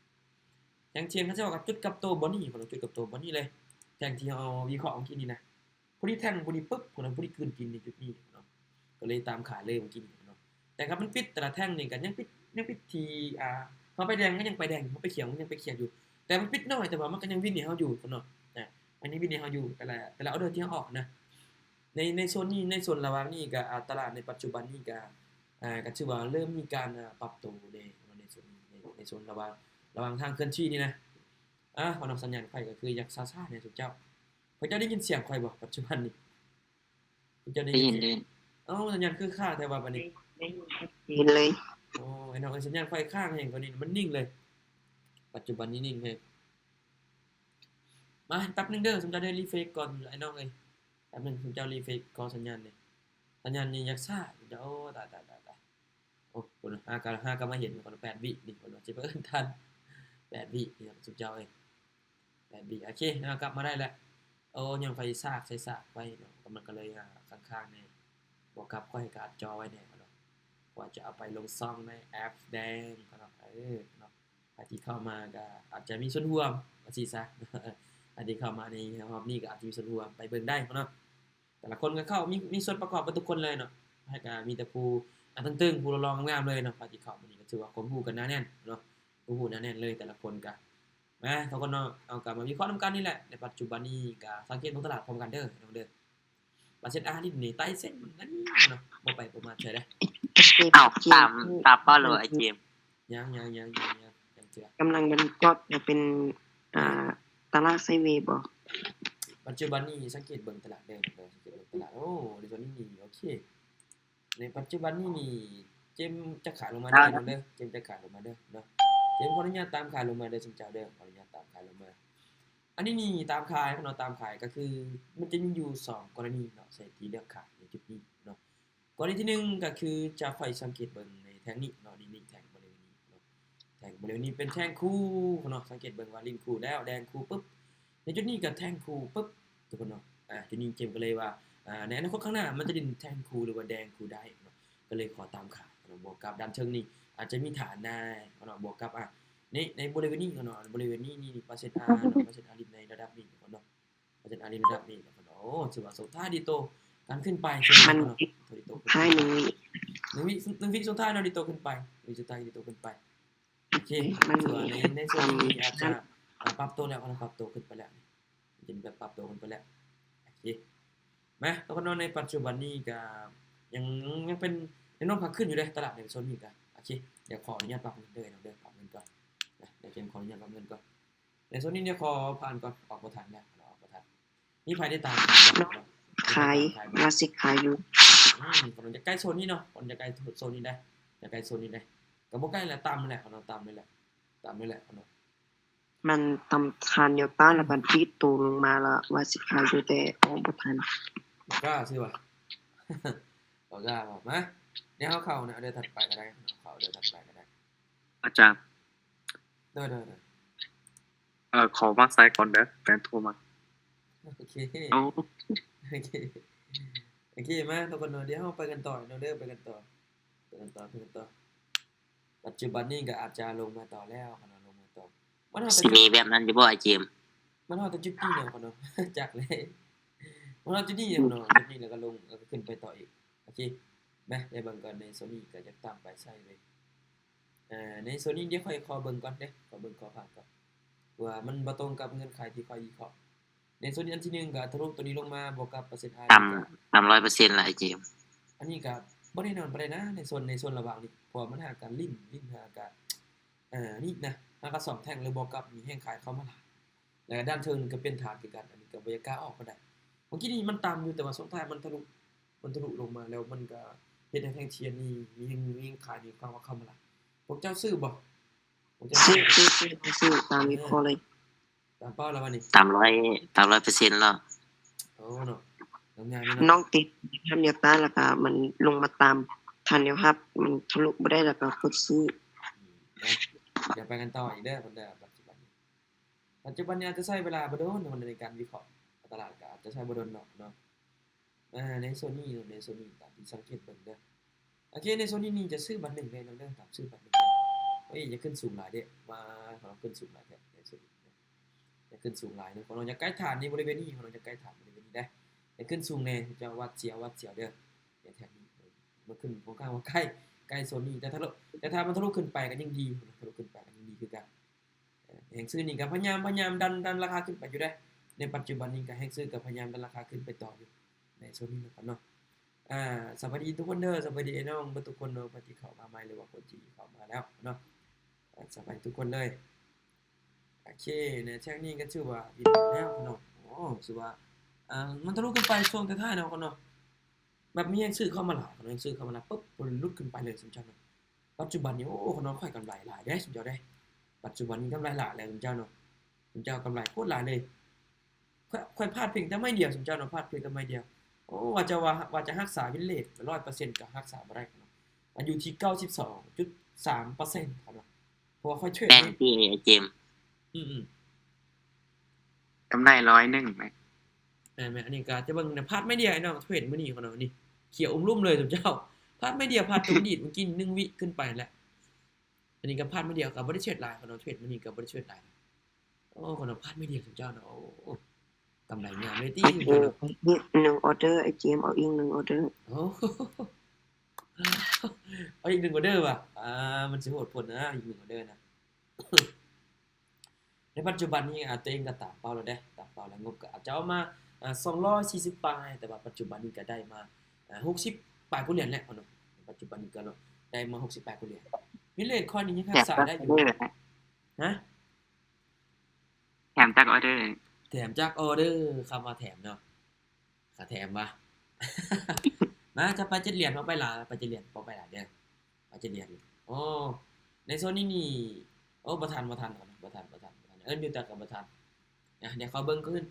ແທ່ງທຽນ ຄັນຊິເວົ້າກັບຈຸດກັບໂຕບ່ອນນີ້ເນາະ ຈຸດກັບໂຕບ່ອນນີ້ເລີຍ ແທ່ງທີ່ເຮົາວິເຄາະເມື່ອກີ້ນີ້ນະ. ຜູ້ນີ້ແທ່ງຜູ້ນີ້ປຶບ ຜູ້ນັ້ນຜູ້ນີ້ກືນກິນໃນຈຸດນີ້ເນາະ ກໍເລີຍຕາມຂາຍເລີຍເມື່ອກີ້ນີ້ເນາະ. ແຕ່ຄັນມັນປິດແຕ່ລະແທ່ງນີ້ກໍຍັງປິດ ຍັງປິດທີ່ ອ່າ ເຮົາໄປແດງກໍຍັງໄປແດງ ເຮົາໄປຂຽວກໍຍັງໄປຂຽວຢູ່ ແຕ່ມັນປິດໜ້ອຍ ແຕ່ວ່າມັນກໍຍັງວິນໃຫ້ເຮົາຢູ່ເນາະ ອ່າ ມັນຍັງວິນໃຫ້ເຮົາຢູ່ ແຕ່ລະ ແຕ່ລະອໍເດີທີ່ເຮົາອອກນະ. ໃນ ໃນໂຊນນີ້ ໃນໂຊນລະຫວ່າງນີ້ກໍ ອ່າ ຕະຫຼາດໃນປັດຈຸບັນນີ້ກໍ ອ່າ ກໍຖືວ່າເລີ່ມມີການ ອ່າ ປັບໂຕແດ່ເນາະ ໃນໂຊນນີ້ ໃນ ໃນໂຊນລະຫວ່າງ ລະຫວ່າງທາງເຄື່ອນທີ່ນີ້ນະ. ອ່າ ເພາະນ້ອງສັນຍານຂ້ອຍກໍຄືຢາກຊ້າໆແດ່ຊຸມເຈົ້າ ພວກເຈົ້າໄດ້ຍິນສຽງຂ້ອຍບໍ່ ປັດຈຸບັນນີ້? ພວກເຈົ້າໄດ້ຍິນ ໄດ້ຍິນ ໄດ້ຍິນ. ເອົ້າ ສັນຍານຄືຄ້າງແທ້ວ່າບັດນີ້ ໄດ້ຍິນ ໄດ້ຍິນເລີຍ. ໂອ້ ໄອ້ນ້ອງເອີຍ ສັນຍານຂ້ອຍຄ້າງແຮງ ຕອນນີ້ມັນນິ່ງເລີຍ ປັດຈຸບັນນີ້ນິ່ງແຮງ. ມາແປັບໜຶ່ງເດີ ຊຸມເຈົ້າໄດ້ຣີເຟຣຊກ່ອນ ໄອ້ນ້ອງເອີຍ ແປັບໜຶ່ງ ຊຸມເຈົ້າຣີເຟຣຊຂໍສັນຍານແດ່ ສັນຍານນີ້ຢາກຊ້າ ຊຸມເຈົ້າ. ໂອ້ ຕາຍ ຕາຍ ຕາຍ ຕາຍ. ໂອ້ ຫາກໍ ຫາກໍມາເຫັນ ແປດວິນີ້ ເພິ່ນວ່າຊິໄປເອີ້ນທັນ ແປດວິນີ້ ຊຸມເຈົ້າເອີຍ ແປດວິ. ໂອເຄ ເຮົາກັບມາໄດ້ແລ້ວ ໂອ້ ຍ້ອນຂ້ອຍສາກ ໃສ່ສາກໄວ້ເນາະ ກໍມັນກໍເລີຍ ອ່າ ຄ້າງໆແດ່ ບວກກັບຂ້ອຍກະອັດຈໍໄວ້ແດ່ເນາະ ວ່າຈະເອົາໄປລົງຊ່ອງໃນແອັບແດງເນາະ ເອີເນາະ ໃຜທີ່ເຂົ້າມາກໍອາດຈະມີສ່ວນຮ່ວມວ່າຊີ້ຊະ ໃຜທີ່ເຂົ້າມາໃນຮອບນີ້ກໍອາດຈະມີສ່ວນຮ່ວມ ໄປເບິ່ງໄດ້ເນາະ ແຕ່ລະຄົນກໍເຂົ້າ ມີ ມີສ່ວນປະກອບເບິດທຸກຄົນເລີຍເນາະ ໃຜກໍມີແຕ່ຜູ້ ອ່າ ຕຶງໆ ຜູ້ຫຼໍ່ໆ ງາມໆ ເລີຍເນາະ ໃຜທີ່ເຂົ້າມື້ນີ້ກໍຖືວ່າຄວາມຮູ້ກໍໜາແໜ້ນເນາະ ຄວາມຮູ້ໜາແໜ້ນເລີຍແຕ່ລະຄົນກໍ ມາທຸກຄົນເນາະ ເຮົາກໍມາວິເຄາະນຳກັນນີ້ແຫຼະ ໃນປັດຈຸບັນນີ້ກໍສັງເກດເບິ່ງຕະຫຼາດພ້ອມກັນເດີນ້ອງເດີ ປາເຊັນອາລິດນີ້ໄຕ່ເສັ້ນນັ້ນເນາະ ບໍ່ໄປປະມາດໃສເດ້ ເອົ້າ ຕາມ ຕາມເປົ້າແລ້ວບໍ່ອ້າຍເຈມ? ຍັງໆໆໆ ຍັງເທື່ອ ກຳລັງເປັນກອບ ເປັນ ອ່າ ຕະຫຼາດໄຊເວບໍ່? ປັດຈຸບັນນີ້ສັງເກດເບິ່ງຕະຫຼາດເດີ ສັງເກດເບິ່ງຕະຫຼາດ ໂອ້ ໃນຕອນນີ້ນີ້ ໂອເຄ ໃນປັດຈຸບັນນີ້ນີ້ ເຈມຈະຂາຍລົງມາເດີເດີ ເຈມຈະຂາຍລົງມາເດີເນາະ ເຈມຂໍອະນຸຍາດຕາມຂາຍລົງມາເດີຊຸມເຈົ້າເດີ ຂໍອະນຸຍາດຕາມຂາຍລົງມາ ອັນນີ້ນີ້ຕາມຂາຍເນາະ ຕາມຂາຍກໍຄືມັນຈະມີຢູ່ສອງກໍລະນີເນາະ ໃນທີ່ເລືອກຂາຍໃນຈຸດນີ້ເນາະ ກໍລະນີທີໜຶ່ງກໍຄືຈະຂ້ອຍສັງເກດເບິ່ງໃນແທ່ງນີ້ເນາະ ນີ້ ນີ້ແທ່ງບໍລິເວນນີ້ເນາະ ແທ່ງບໍລິເວນນີ້ເປັນແທ່ງຄູ່ເນາະ ສັງເກດເບິ່ງວ່າຫຼິ້ນຄູ່ແລ້ວ ແດງຄູ່ປຶບ ໃນຈຸດນີ້ກໍແທ່ງຄູ່ປຶບ ທຸກຄົນເນາະ ອ່າ ຈຸດນີ້ເຈມກໍເລີຍວ່າ ອ່າ ໃນອະນາຄົດຂ້າງໜ້າມັນຈະຫຼິ້ນແທ່ງຄູ່ ຫຼືວ່າແດງຄູ່ໄດ້ເນາະ ກໍເລີຍຂໍຕາມຂາຍເນາະ ບວກກັບດ້ານເທິງນີ້ອາດຈະມີຖານແດ່ເນາະ ບວກກັບ ອ່າ ໃນ ໃນບໍລິເວນນີ້ເນາະ ບໍລິເວນນີ້ນີ້ ປາເຊັນອາເນາະ ປາເຊັນອາລິດໃນລະດັບນີ້ເນາະ ປາເຊັນອາລິດລະດັບນີ້ເນາະ ໂອ້ ຖືວ່າສົງທ້າຍດີໂຕ ການຂຶ້ນໄປ ມັນ ດີໂຕຂຶ້ນໄປ ໜຶ່ງວິ ໜຶ່ງວິສຸດທ້າຍເນາະ ດີໂຕຂຶ້ນໄປ ໜຶ່ງວິສຸດທ້າຍດີໂຕຂຶ້ນໄປ ໂອເຄ ມັນ ຖືວ່າໃນ ໃນຊ່ວງນີ້ອາດຈະ ອ່າ ປັບໂຕແລ້ວເນາະ ປັບໂຕຂຶ້ນໄປແລ້ວ ເປັນແບບປັບໂຕຂຶ້ນໄປແລ້ວ ໂອເຄ ມາ ທຸກຄົນເນາະ ໃນປັດຈຸບັນນີ້ກະຍັງ ຍັງເປັນແນວໂນ້ມຂາຂຶ້ນຢູ່ເດ້ ຕະຫຼາດໃນໂຊນນີ້ກະ ໂອເຄ ດຽວຂໍອະນຸຍາດປັບເງິນເດີເນາະ ດຽວປັບເງິນກ່ອນນະ ດຽວເຈມຂໍອະນຸຍາດປັບເງິນກ່ອນ ໃນໂຊນນີ້ດຽວຂໍຜ່ານກ່ອນ ອອກບໍ່ທັນນະ ອອກບໍ່ທັນ ມີໃຜໄດ້ຕາມຂາຍບໍ່? ຂາຍ ວ່າຊິຂາຍຢູ່ ອືມ ກຳລັງຈະໃກ້ໂຊນນີ້ເນາະ ກຳລັງຈະໃກ້ໂຊນນີ້ໄດ໋ ຈະໃກ້ໂຊນນີ້ໄດ໋ ກໍບໍ່ໃກ້ແຫຼະ ຕ່ຳແຫຼະເນາະ ຕ່ຳນີ້ແຫຼະ ຕ່ຳນີ້ແຫຼະເນາະ ມັນຕຳທານແນວຕ້ານ ແລ້ວມັນດີດໂຕລົງມາ ແລ້ວວ່າຊິຂາຍຢູ່ ແຕ່ອອກບໍ່ທັນ ບໍ່ກ້າຊື່ວ່າ ບໍ່ກ້າວ່າ ມາ ດຽວເຮົາເຂົ້ານະ ເດີຖັດໄປກໍໄດ້ ເຂົ້າເດີຖັດໄປກໍໄດ້ ອາຈານ ໂດຍໆໆ ເອີ ຂໍວາງສາຍກ່ອນເດີ ແຟນໂທມາ ໂອເຄ ໂອເຄ ໂອເຄ ມາທຸກຄົນເນາະ ດຽວເຮົາໄປກັນຕໍ່ເນາະເດີ ໄປກັນຕໍ່ ໄປກັນຕໍ່ ໄປກັນຕໍ່ ປັດຈຸບັນນີ້ກໍອາດຈະລົງມາຕໍ່ແລ້ວເນາະ ລົງມາຕໍ່ ມັນຮອດ ຊິມີແບບນັ້ນຢູ່ບໍ່ອ້າຍເຈມ? ມັນຮອດແຕ່ຈຸດນີ້ແລ້ວເນາະ ຈັກແຫຼະ ມັນຮອດຈຸດນີ້ແລ້ວເນາະ ຈຸດນີ້ແລ້ວກໍລົງ ແລ້ວກໍຂຶ້ນໄປຕໍ່ອີກ ໂອເຄ ມາ ໄດ້ເບິ່ງກ່ອນ ໃນໂຊນນີ້ກໍຈະຕາມໄປໃສ່ເລີຍ ເອີ ໃນໂຊນນີ້ດຽວຂ້ອຍຂໍເບິ່ງກ່ອນເດ້ ຂໍເບິ່ງ ຂໍຜ່ານກ່ອນ ເພາະວ່າມັນບໍ່ຕົງກັບເງື່ອນໄຂທີ່ຂ້ອຍວິເຄາະ ໃນໂຊນອັນທີໜຶ່ງກໍທະລຸຕົວນີ້ລົງມາ ບວກກັບເປີເຊັນອາ ຕ່ຳ ຕ່ຳຮ້ອຍເປີເຊັນລະອ້າຍເຈມ ອັນນີ້ກໍບໍ່ແນ່ນອນປານໃດນະ ໃນໂຊນ ໃນໂຊນລະຫວ່າງນີ້ ເພາະວ່າມັນຫາກະຫຼິ້ນ ຫຼິ້ນຫາກະ ເອີ ນີ້ນະ ຫາກະສອງແທ່ງ ຫຼື ບວກກັບມີແຮງຂາຍເຂົ້າມາຫຼາຍ ແລ້ວກໍດ້ານເທິງນີ້ກໍເປັນຖານຄືກັນ ອັນນີ້ກໍບໍ່ຢາກກ້າອອກປານໃດ ເມື່ອກີ້ນີ້ມັນຕ່ຳຢູ່ ແຕ່ວ່າສຸດທ້າຍມັນທະລຸ ມັນທະລຸລົງມາແລ້ວ ມັນກໍເຮັດໃຫ້ແທ່ງທຽນນີ້ມີແຮງ ມີແຮງຂາຍ ມີຄວາມເຂົ້າມາຫຼາຍ ພວກເຈົ້າຊື້ບໍ່? ພວກເຈົ້າຊື້ ຊື້ ຊື້ ຊື້ ຊື້ຕາມວິເຄາະເລີຍ ຕາມເປົ້າແລ້ວວະນີ້ ຕາມຮ້ອຍ ຕາມຮ້ອຍເປີເຊັນແລ້ວ ໂອ້ເນາະ ງາມໆເນາະ ນ້ອງຕິດທຳແນວຕ້ານ ແລ້ວກໍມັນລົງມາຕາມທານແນວຮັບ ມັນທະລຸບໍ່ໄດ້ ແລ້ວກໍກົດຊື້ ອືມ ນະ ດຽວໄປກັນຕໍ່ອີກເດີ ເພິ່ນເດີ ປັດຈຸບັນນີ້ ປັດຈຸບັນນີ້ອາດຈະໃຊ້ເວລາບໍ່ດົນໃນການວິເຄາະຕະຫຼາດ ກໍອາດຈະໃຊ້ບໍ່ດົນດອກເນາະ ອ່າ ໃນໂຊນນີ້ເນາະ ໃນໂຊນນີ້ຕາມທີ່ສັງເກດເບິ່ງເດີ ໂອເຄ ໃນໂຊນນີ້ນີ້ຈະຊື້ບັດໜຶ່ງເລີຍເນາະເດີ ຕາມຊື້ບັດໜຶ່ງເລີຍ ເອີຍ ຢ່າຂຶ້ນສູງຫຼາຍເດ້ ວ່າຂອງເຮົາຂຶ້ນສູງຫຼາຍແທ້ໃນໂຊນນີ້ ຢ່າຂຶ້ນສູງຫຼາຍເນາະ ຂອງເຮົາຢາກໃກ້ຖານນີ້ ບໍລິເວນນີ້ ຂອງເຮົາຢາກໃກ້ຖານບໍລິເວນນີ້ເດ້ ຢ່າຂຶ້ນສູງແນ່ ເຈົ້າຫວາດສຽວ ຫວາດສຽວເດີ ໃນແຖບນີ້ ມັນຂຶ້ນຂ້ອນຂ້າງວ່າໃກ້ ໃກ້ໂຊນນີ້ ແຕ່ທະລຸ ແຕ່ຖ້າມັນທະລຸຂຶ້ນໄປກໍຍິ່ງດີ ທະລຸຂຶ້ນໄປກໍຍິ່ງດີຄືກັນ ເອີ ແຮງຊື້ນີ້ກໍພະຍາຍາມ ພະຍາຍາມດັນ ດັນລາຄາຂຶ້ນໄປຢູ່ເດ້ ໃນປັດຈຸບັນນີ້ກໍແຮງຊື້ກໍພະຍາຍາມດັນລາຄາຂຶ້ນໄປຕໍ່ຢູ່ ໃນໂຊນນີ້ນະຄັບເນາະ ອ່າ ສະບາຍດີທຸກຄົນເດີ ສະບາຍດີອ້າຍນ້ອງເບິດທຸກຄົນເນາະ ຜູ້ທີ່ເຂົ້າມາໃໝ່ ຫຼືວ່າຄົນທີ່ເຂົ້າມາແລ້ວເນາະ ອ່າ ສະບາຍດີທຸກຄົນເລີຍ ໂອເຄ ໃນແທງນີ້ກໍຖືວ່າວິນແລ້ວເນາະ ໂອ້ ຖືວ່າ ອ່າ ມັນທະລຸຂຶ້ນໄປຊ່ວງທ້າຍໆເນາະ ເນາະ ແບບມີແຮງຊື້ເຂົ້າມາຫຼາຍ ເນາະ ແຮງຊື້ເຂົ້າມາຫຼາຍປຶບ ມັນຫຼຸດຂຶ້ນໄປເລີຍ ສົມເຈົ້າເນາະ ປັດຈຸບັນນີ້ ໂອ້ ຂະນ້ອຍຂ້ອຍກຳໄລຫຼາຍເດ້ ສຸດຍອດເດ້ ປັດຈຸບັນນີ້ກຳໄລຫຼາຍແລ້ວ ສົມເຈົ້າເນາະ ສົມເຈົ້າກຳໄລໂຄດຫຼາຍເລີຍ ຂ້ອຍ ຂ້ອຍພາດພຽງແຕ່ໄມ້ດຽວ ສົມເຈົ້າເນາະ ພາດພຽງແຕ່ໄມ້ດຽວ ໂອ້ ວ່າຈະວ່າ ວ່າຈະຮັກສາວິນເລດຮ້ອຍເປີເຊັນກໍຮັກສາບໍ່ໄດ້ເນາະ ມັນຢູ່ທີ່ເກົ້າສິບສອງຈຸດສາມເປີເຊັນເນາະ ເພາະວ່າຂ້ອຍເທຣດ ແມ່ນຕິອ້າຍເຈມ? ອືມໆ ກຳໄລຮ້ອຍໜຶ່ງແມ່ນ ແມ່ນໆ ອັນນີ້ກໍຈະເບິ່ງນະ ພາດໄມ້ດຽວ ໄອ້ນ້ອງເທຣດມື້ນີ້ຂອງເຮົານີ້ ຂຽວອຸມລຸ່ມເລີຍ ເຈົ້າ ພາດໄມ້ດຽວ ພາດຕົວດີດ ເມື່ອກີ້ໜຶ່ງວິຂຶ້ນໄປແລ້ວ. ອັນນີ້ກໍພາດໄມ້ດຽວ ກໍບໍ່ໄດ້ເທຣດຫຼາຍ ຂອງເຮົາເທຣດມື້ນີ້ກໍບໍ່ໄດ້ເທຣດຫຼາຍ. ໂອ້ ຂອງເຮົາພາດໄມ້ດຽວ ເຈົ້າເນາະ. ໂອ້ ກຳໄລງາມເລີຍຕິ ເອີ ເນາະ. ອີກໜຶ່ງອໍເດີ ໄອ້ເຈມ ເອົາອີກໜຶ່ງອໍເດີ. ໂອ້ ເອົາອີກໜຶ່ງອໍເດີຫວາ? ອ່າ ມັນຊິໂຫດໂພດນະ ອີກໜຶ່ງອໍເດີນະ. ໃນປັດຈຸບັນນີ້ ອາ ຕົວເອງກໍຕາມເປົ້າແລ້ວເດ້ ຕາມເປົ້າແລ້ວ ງົບກໍອາດຈະອອກມາ ອາ ສອງຮ້ອຍສີ່ສິບປາຍ, ແຕ່ວ່າປັດຈຸບັນນີ້ກໍໄດ້ມາ ອາ ຫົກສິບປາຍກວ່າຫຼຽນແລ້ວເນາະ. ປັດຈຸບັນນີ້ກໍໄດ້ມາຫົກສິບປາຍກວ່າຫຼຽນ. ວິນເລດຂ້ອຍນີ້ຍັງຮັກສາໄດ້ຢູ່. ຮະ? ແຖມຈັກອໍເດີ? ແຖມຈັກອໍເດີ? ຄຳວ່າແຖມເນາະ. ຂ້າແຖມຫວາ? ມາ ຈະໄປເຈັດຫຼຽນ ເອົາໄປຫຼາຍ ໄປເຈັດຫຼຽນ ເອົາໄປຫຼາຍເດີ ໄປເຈັດຫຼຽນ. ໂອ້ ໃນໂຊນນີ້ນີ້ ໂອ້ ບໍ່ທັນ ບໍ່ທັນ ບໍ່ທັນ ບໍ່ທັນ ບໍ່ທັນ ເອີ້ນຢູ່ແຕ່ກໍບໍ່ທັນ. ອາ ດຽວຂໍເບິ່ງຄືນ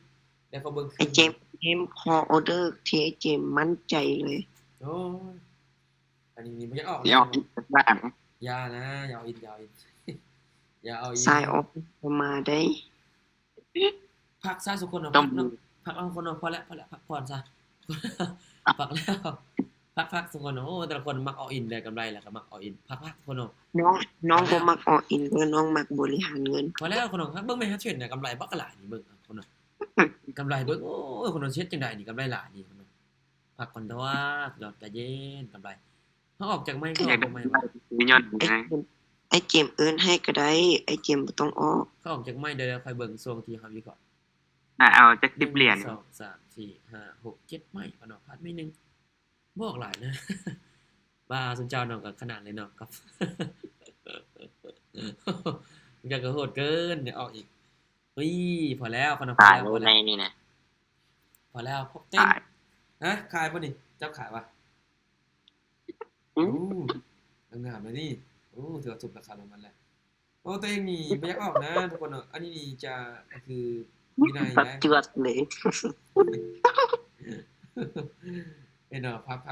ດຽວຂໍເບິ່ງຄືນ. ໄອ້ເຈມ ເຈມຂໍອໍເດີທີ່ໄອ້ເຈມໝັ້ນໃຈເລີຍ. ໂອ້ຍ ອັນນີ້ນີ້ບໍ່ຢາກອອກ ຢ່າອອກ ຢ່ານະ ຢ່າເອົາອີກ ຢ່າເອົາອີກ ຢ່າເອົາອີກ. ສາຍອອກ ບໍ່ມາໄດ້. ພັກຊະ ຊຸຄົນເນາະ ພັກເນາະ ພັກເອົາຄົນເນາະ. ພໍແລ້ວ ພໍແລ້ວ ພັກຜ່ອນຊະ ພັກແລ້ວ ພັກໆ ຊຸຄົນ. ໂອ້ ແຕ່ລະຄົນມັກອອກອິນເດ້ ກຳໄລແລ້ວກໍມັກອອກອິນ ພັກໆ ຄົນເນາະ. ນ້ອງ ນ້ອງບໍ່ມັກອອກອິນເດີ ນ້ອງມັກບໍລິຫານເງິນ. ພໍແລ້ວຄົນເນາະ ເບິ່ງແມ່ນເທຣດນະ ກຳໄລບັກຫຼາຍນີ້ ເບິ່ງຄົນເນາະ ກຳໄລເບິ່ງ. ໂອ້ ຄົນເນາະ ເຮັດຈັ່ງໃດນີ້ ກຳໄລຫຼາຍນີ້ຄົນເນາະ. ພັກກ່ອນຕົວະ ຍອດໃຈເຢັນ ກຳໄລ. ເຮົາອອກຈາກໄມ ເຮົາອອກຈາກໄມ. ຍ້ອນໄອ້ເຈມ ໄອ້ເຈມເອີ້ນໃຫ້ກໍໄດ້ ໄອ້ເຈມບໍ່ຕ້ອງອອກ. ເຮົາອອກຈາກໄມເດີ ຄ່ອຍເບິ່ງຊ່ວງທີ່ເຮົາວິເຄາະ. ອາ ເອົາຈັກສິບຫຼຽນ ໜຶ່ງ ສອງ ສາມ ສີ່ ຫ້າ ຫົກ ເຈັດໄມ້ ເອົາເນາະ ພາດໄມ້ໜຶ່ງ ບອກຫຼາຍນະ. ວ່າຊຸມເຈົ້າເນາະ ກໍຂະໜາດເລີຍເນາະ ກັບ ມັນກໍໂຫດເກີນ ໄດ້ອອກອີກ. ອຸ້ຍ ພໍແລ້ວ ຂອງນ້ອງ ພໍແລ້ວ ພໍແລ້ວ ນີ້ນະ ພໍແລ້ວ. ພວກເຕັງ ຮະ ຂາຍບໍ່ນີ້? ເຈົ້າຂາຍຫວາ? ໂອ້ ງາມໆ ເລີຍນີ້. ໂອ້ ຖືວ່າສົມລາຄາລາວມັນແລ້ວ. ໂອ້ ຕົວເອງນີ້ບໍ່ຢາກອອກນະທຸກຄົນເນາະ. ອັນນີ້ນີ້ຈະ ກໍຄືວິໄນ ເຮັດເນາະ ພັກໆໆ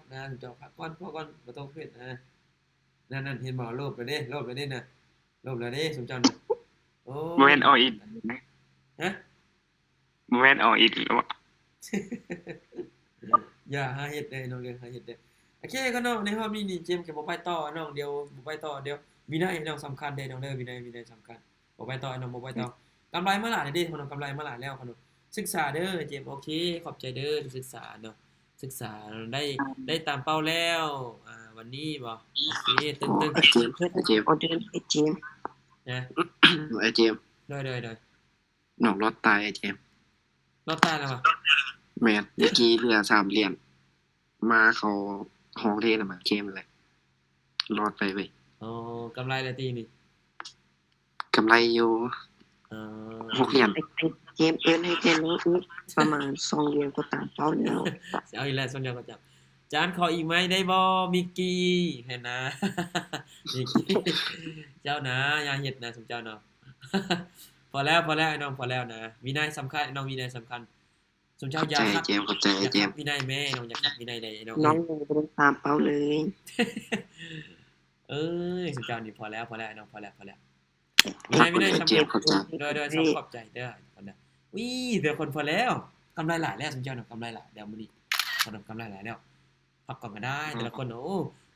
ໆໆ ນະ ເຈົ້າພັກກ່ອນ ພັກກ່ອນ ບໍ່ຕ້ອງເຮັດນະ. ນັ້ນໆ ເຫັນບໍ່ ໂລບແລ້ວເດ້ ໂລບແລ້ວເດ້ນະ ໂລບແລ້ວເດ້ ຊຸມເຈົ້ານະ. ໂອ້ ບໍ່ແມ່ນອອກອີກ ຮະ? ບໍ່ແມ່ນອອກອີກແລ້ວ. ຢ່າຫາເຮັດເດີນ້ອງເດີ ຫາເຮັດເດີ. ໂອເຄ ຂະນ້ອງ ໃນຮອບນີ້ນີ້ ເຈມຈະບໍ່ໄປຕໍ່ນ້ອງ ດຽວບໍ່ໄປຕໍ່ ດຽວ ວິໄນນ້ອງສຳຄັນເດ້ນ້ອງເດີ ວິໄນ ວິໄນສຳຄັນ. ບໍ່ໄປຕໍ່ນ້ອງ ບໍ່ໄປຕໍ່. ກຳໄລມາຫຼາຍເດ້ຂະນ້ອງ ກຳໄລມາຫຼາຍແລ້ວຂະນ້ອງ. ສຶກສາເດີເຈມ. ໂອເຄ ຂອບໃຈເດີທີ່ສຶກສາເນາະ ສຶກສາໄດ້ ໄດ້ຕາມເປົ້າແລ້ວ ອ່າ ວັນນີ້ບໍ່? ໂອເຄ ຕຶງໆ ເຈມ ເຈມ ອອເດີ ເຈມ ນະ ເຈມ ໂດຍໆໆ. ນ້ອງລອດຕາຍ ເຈມ ລອດຕາຍແລ້ວຫວາ? ແມ່ນ ຕະກີ້ເຫຼືອສາມຫຼຽນ ມາເຂົ້າຫ້ອງເທນະ ມາເກມແຫຼະ ລອດໄປເວີຍ. ອໍ ກຳໄລແລ້ວຕິນີ້? ກຳໄລຢູ່ ເອີ ຫົກຫຼຽນ. ເກມເອີ້ນໃຫ້ແຕ່ນ້ອງອີກ ປະມານສອງເດືອນກໍຕາມເປົ້າແລ້ວ. ຊິເອົາອີກແລ້ວ ສອງເດືອນກໍຕາມ. ຈານ ຂໍອີກໄມ້ໄດ້ບໍ່? ມິກກີ້ ເຫັນນະ ມິກກີ້ ເຈົ້ານະ ຢ່າເຮັດນະ ຊຸມເຈົ້າເນາະ. ພໍແລ້ວ ພໍແລ້ວ ໄອ້ນ້ອງ ພໍແລ້ວນະ. ວິໄນສຳຄັນ ໄອ້ນ້ອງ ວິໄນສຳຄັນ. ຊຸມເຈົ້າຢ່າຂັດ ເຈມ ຂອບໃຈ ເຈມ ຢ່າຂັດວິໄນແມ້ ນ້ອງຢ່າຂັດວິໄນເດ້ ໄອ້ນ້ອງ. ນ້ອງຍັງບໍ່ໄດ້ຕາມເປົ້າເລີຍ. ເອີຍ ຊຸມເຈົ້ານີ້ພໍແລ້ວ ພໍແລ້ວ ໄອ້ນ້ອງ ພໍແລ້ວ ພໍແລ້ວ. ວິໄນ ວິໄນ ເຈມ ຂອບໃຈ ໂດຍໆ ຂອບໃຈເດີ. ອຸ້ຍ ແຕ່ຄົນພໍແລ້ວ ກຳໄລຫຼາຍແລ້ວ ຊຸມເຈົ້ານະ ກຳໄລຫຼາຍແລ້ວມື້ນີ້ ກຳໄລຫຼາຍແລ້ວ. ພັກກ່ອນກໍໄດ້ ແຕ່ລະຄົນ. ໂອ້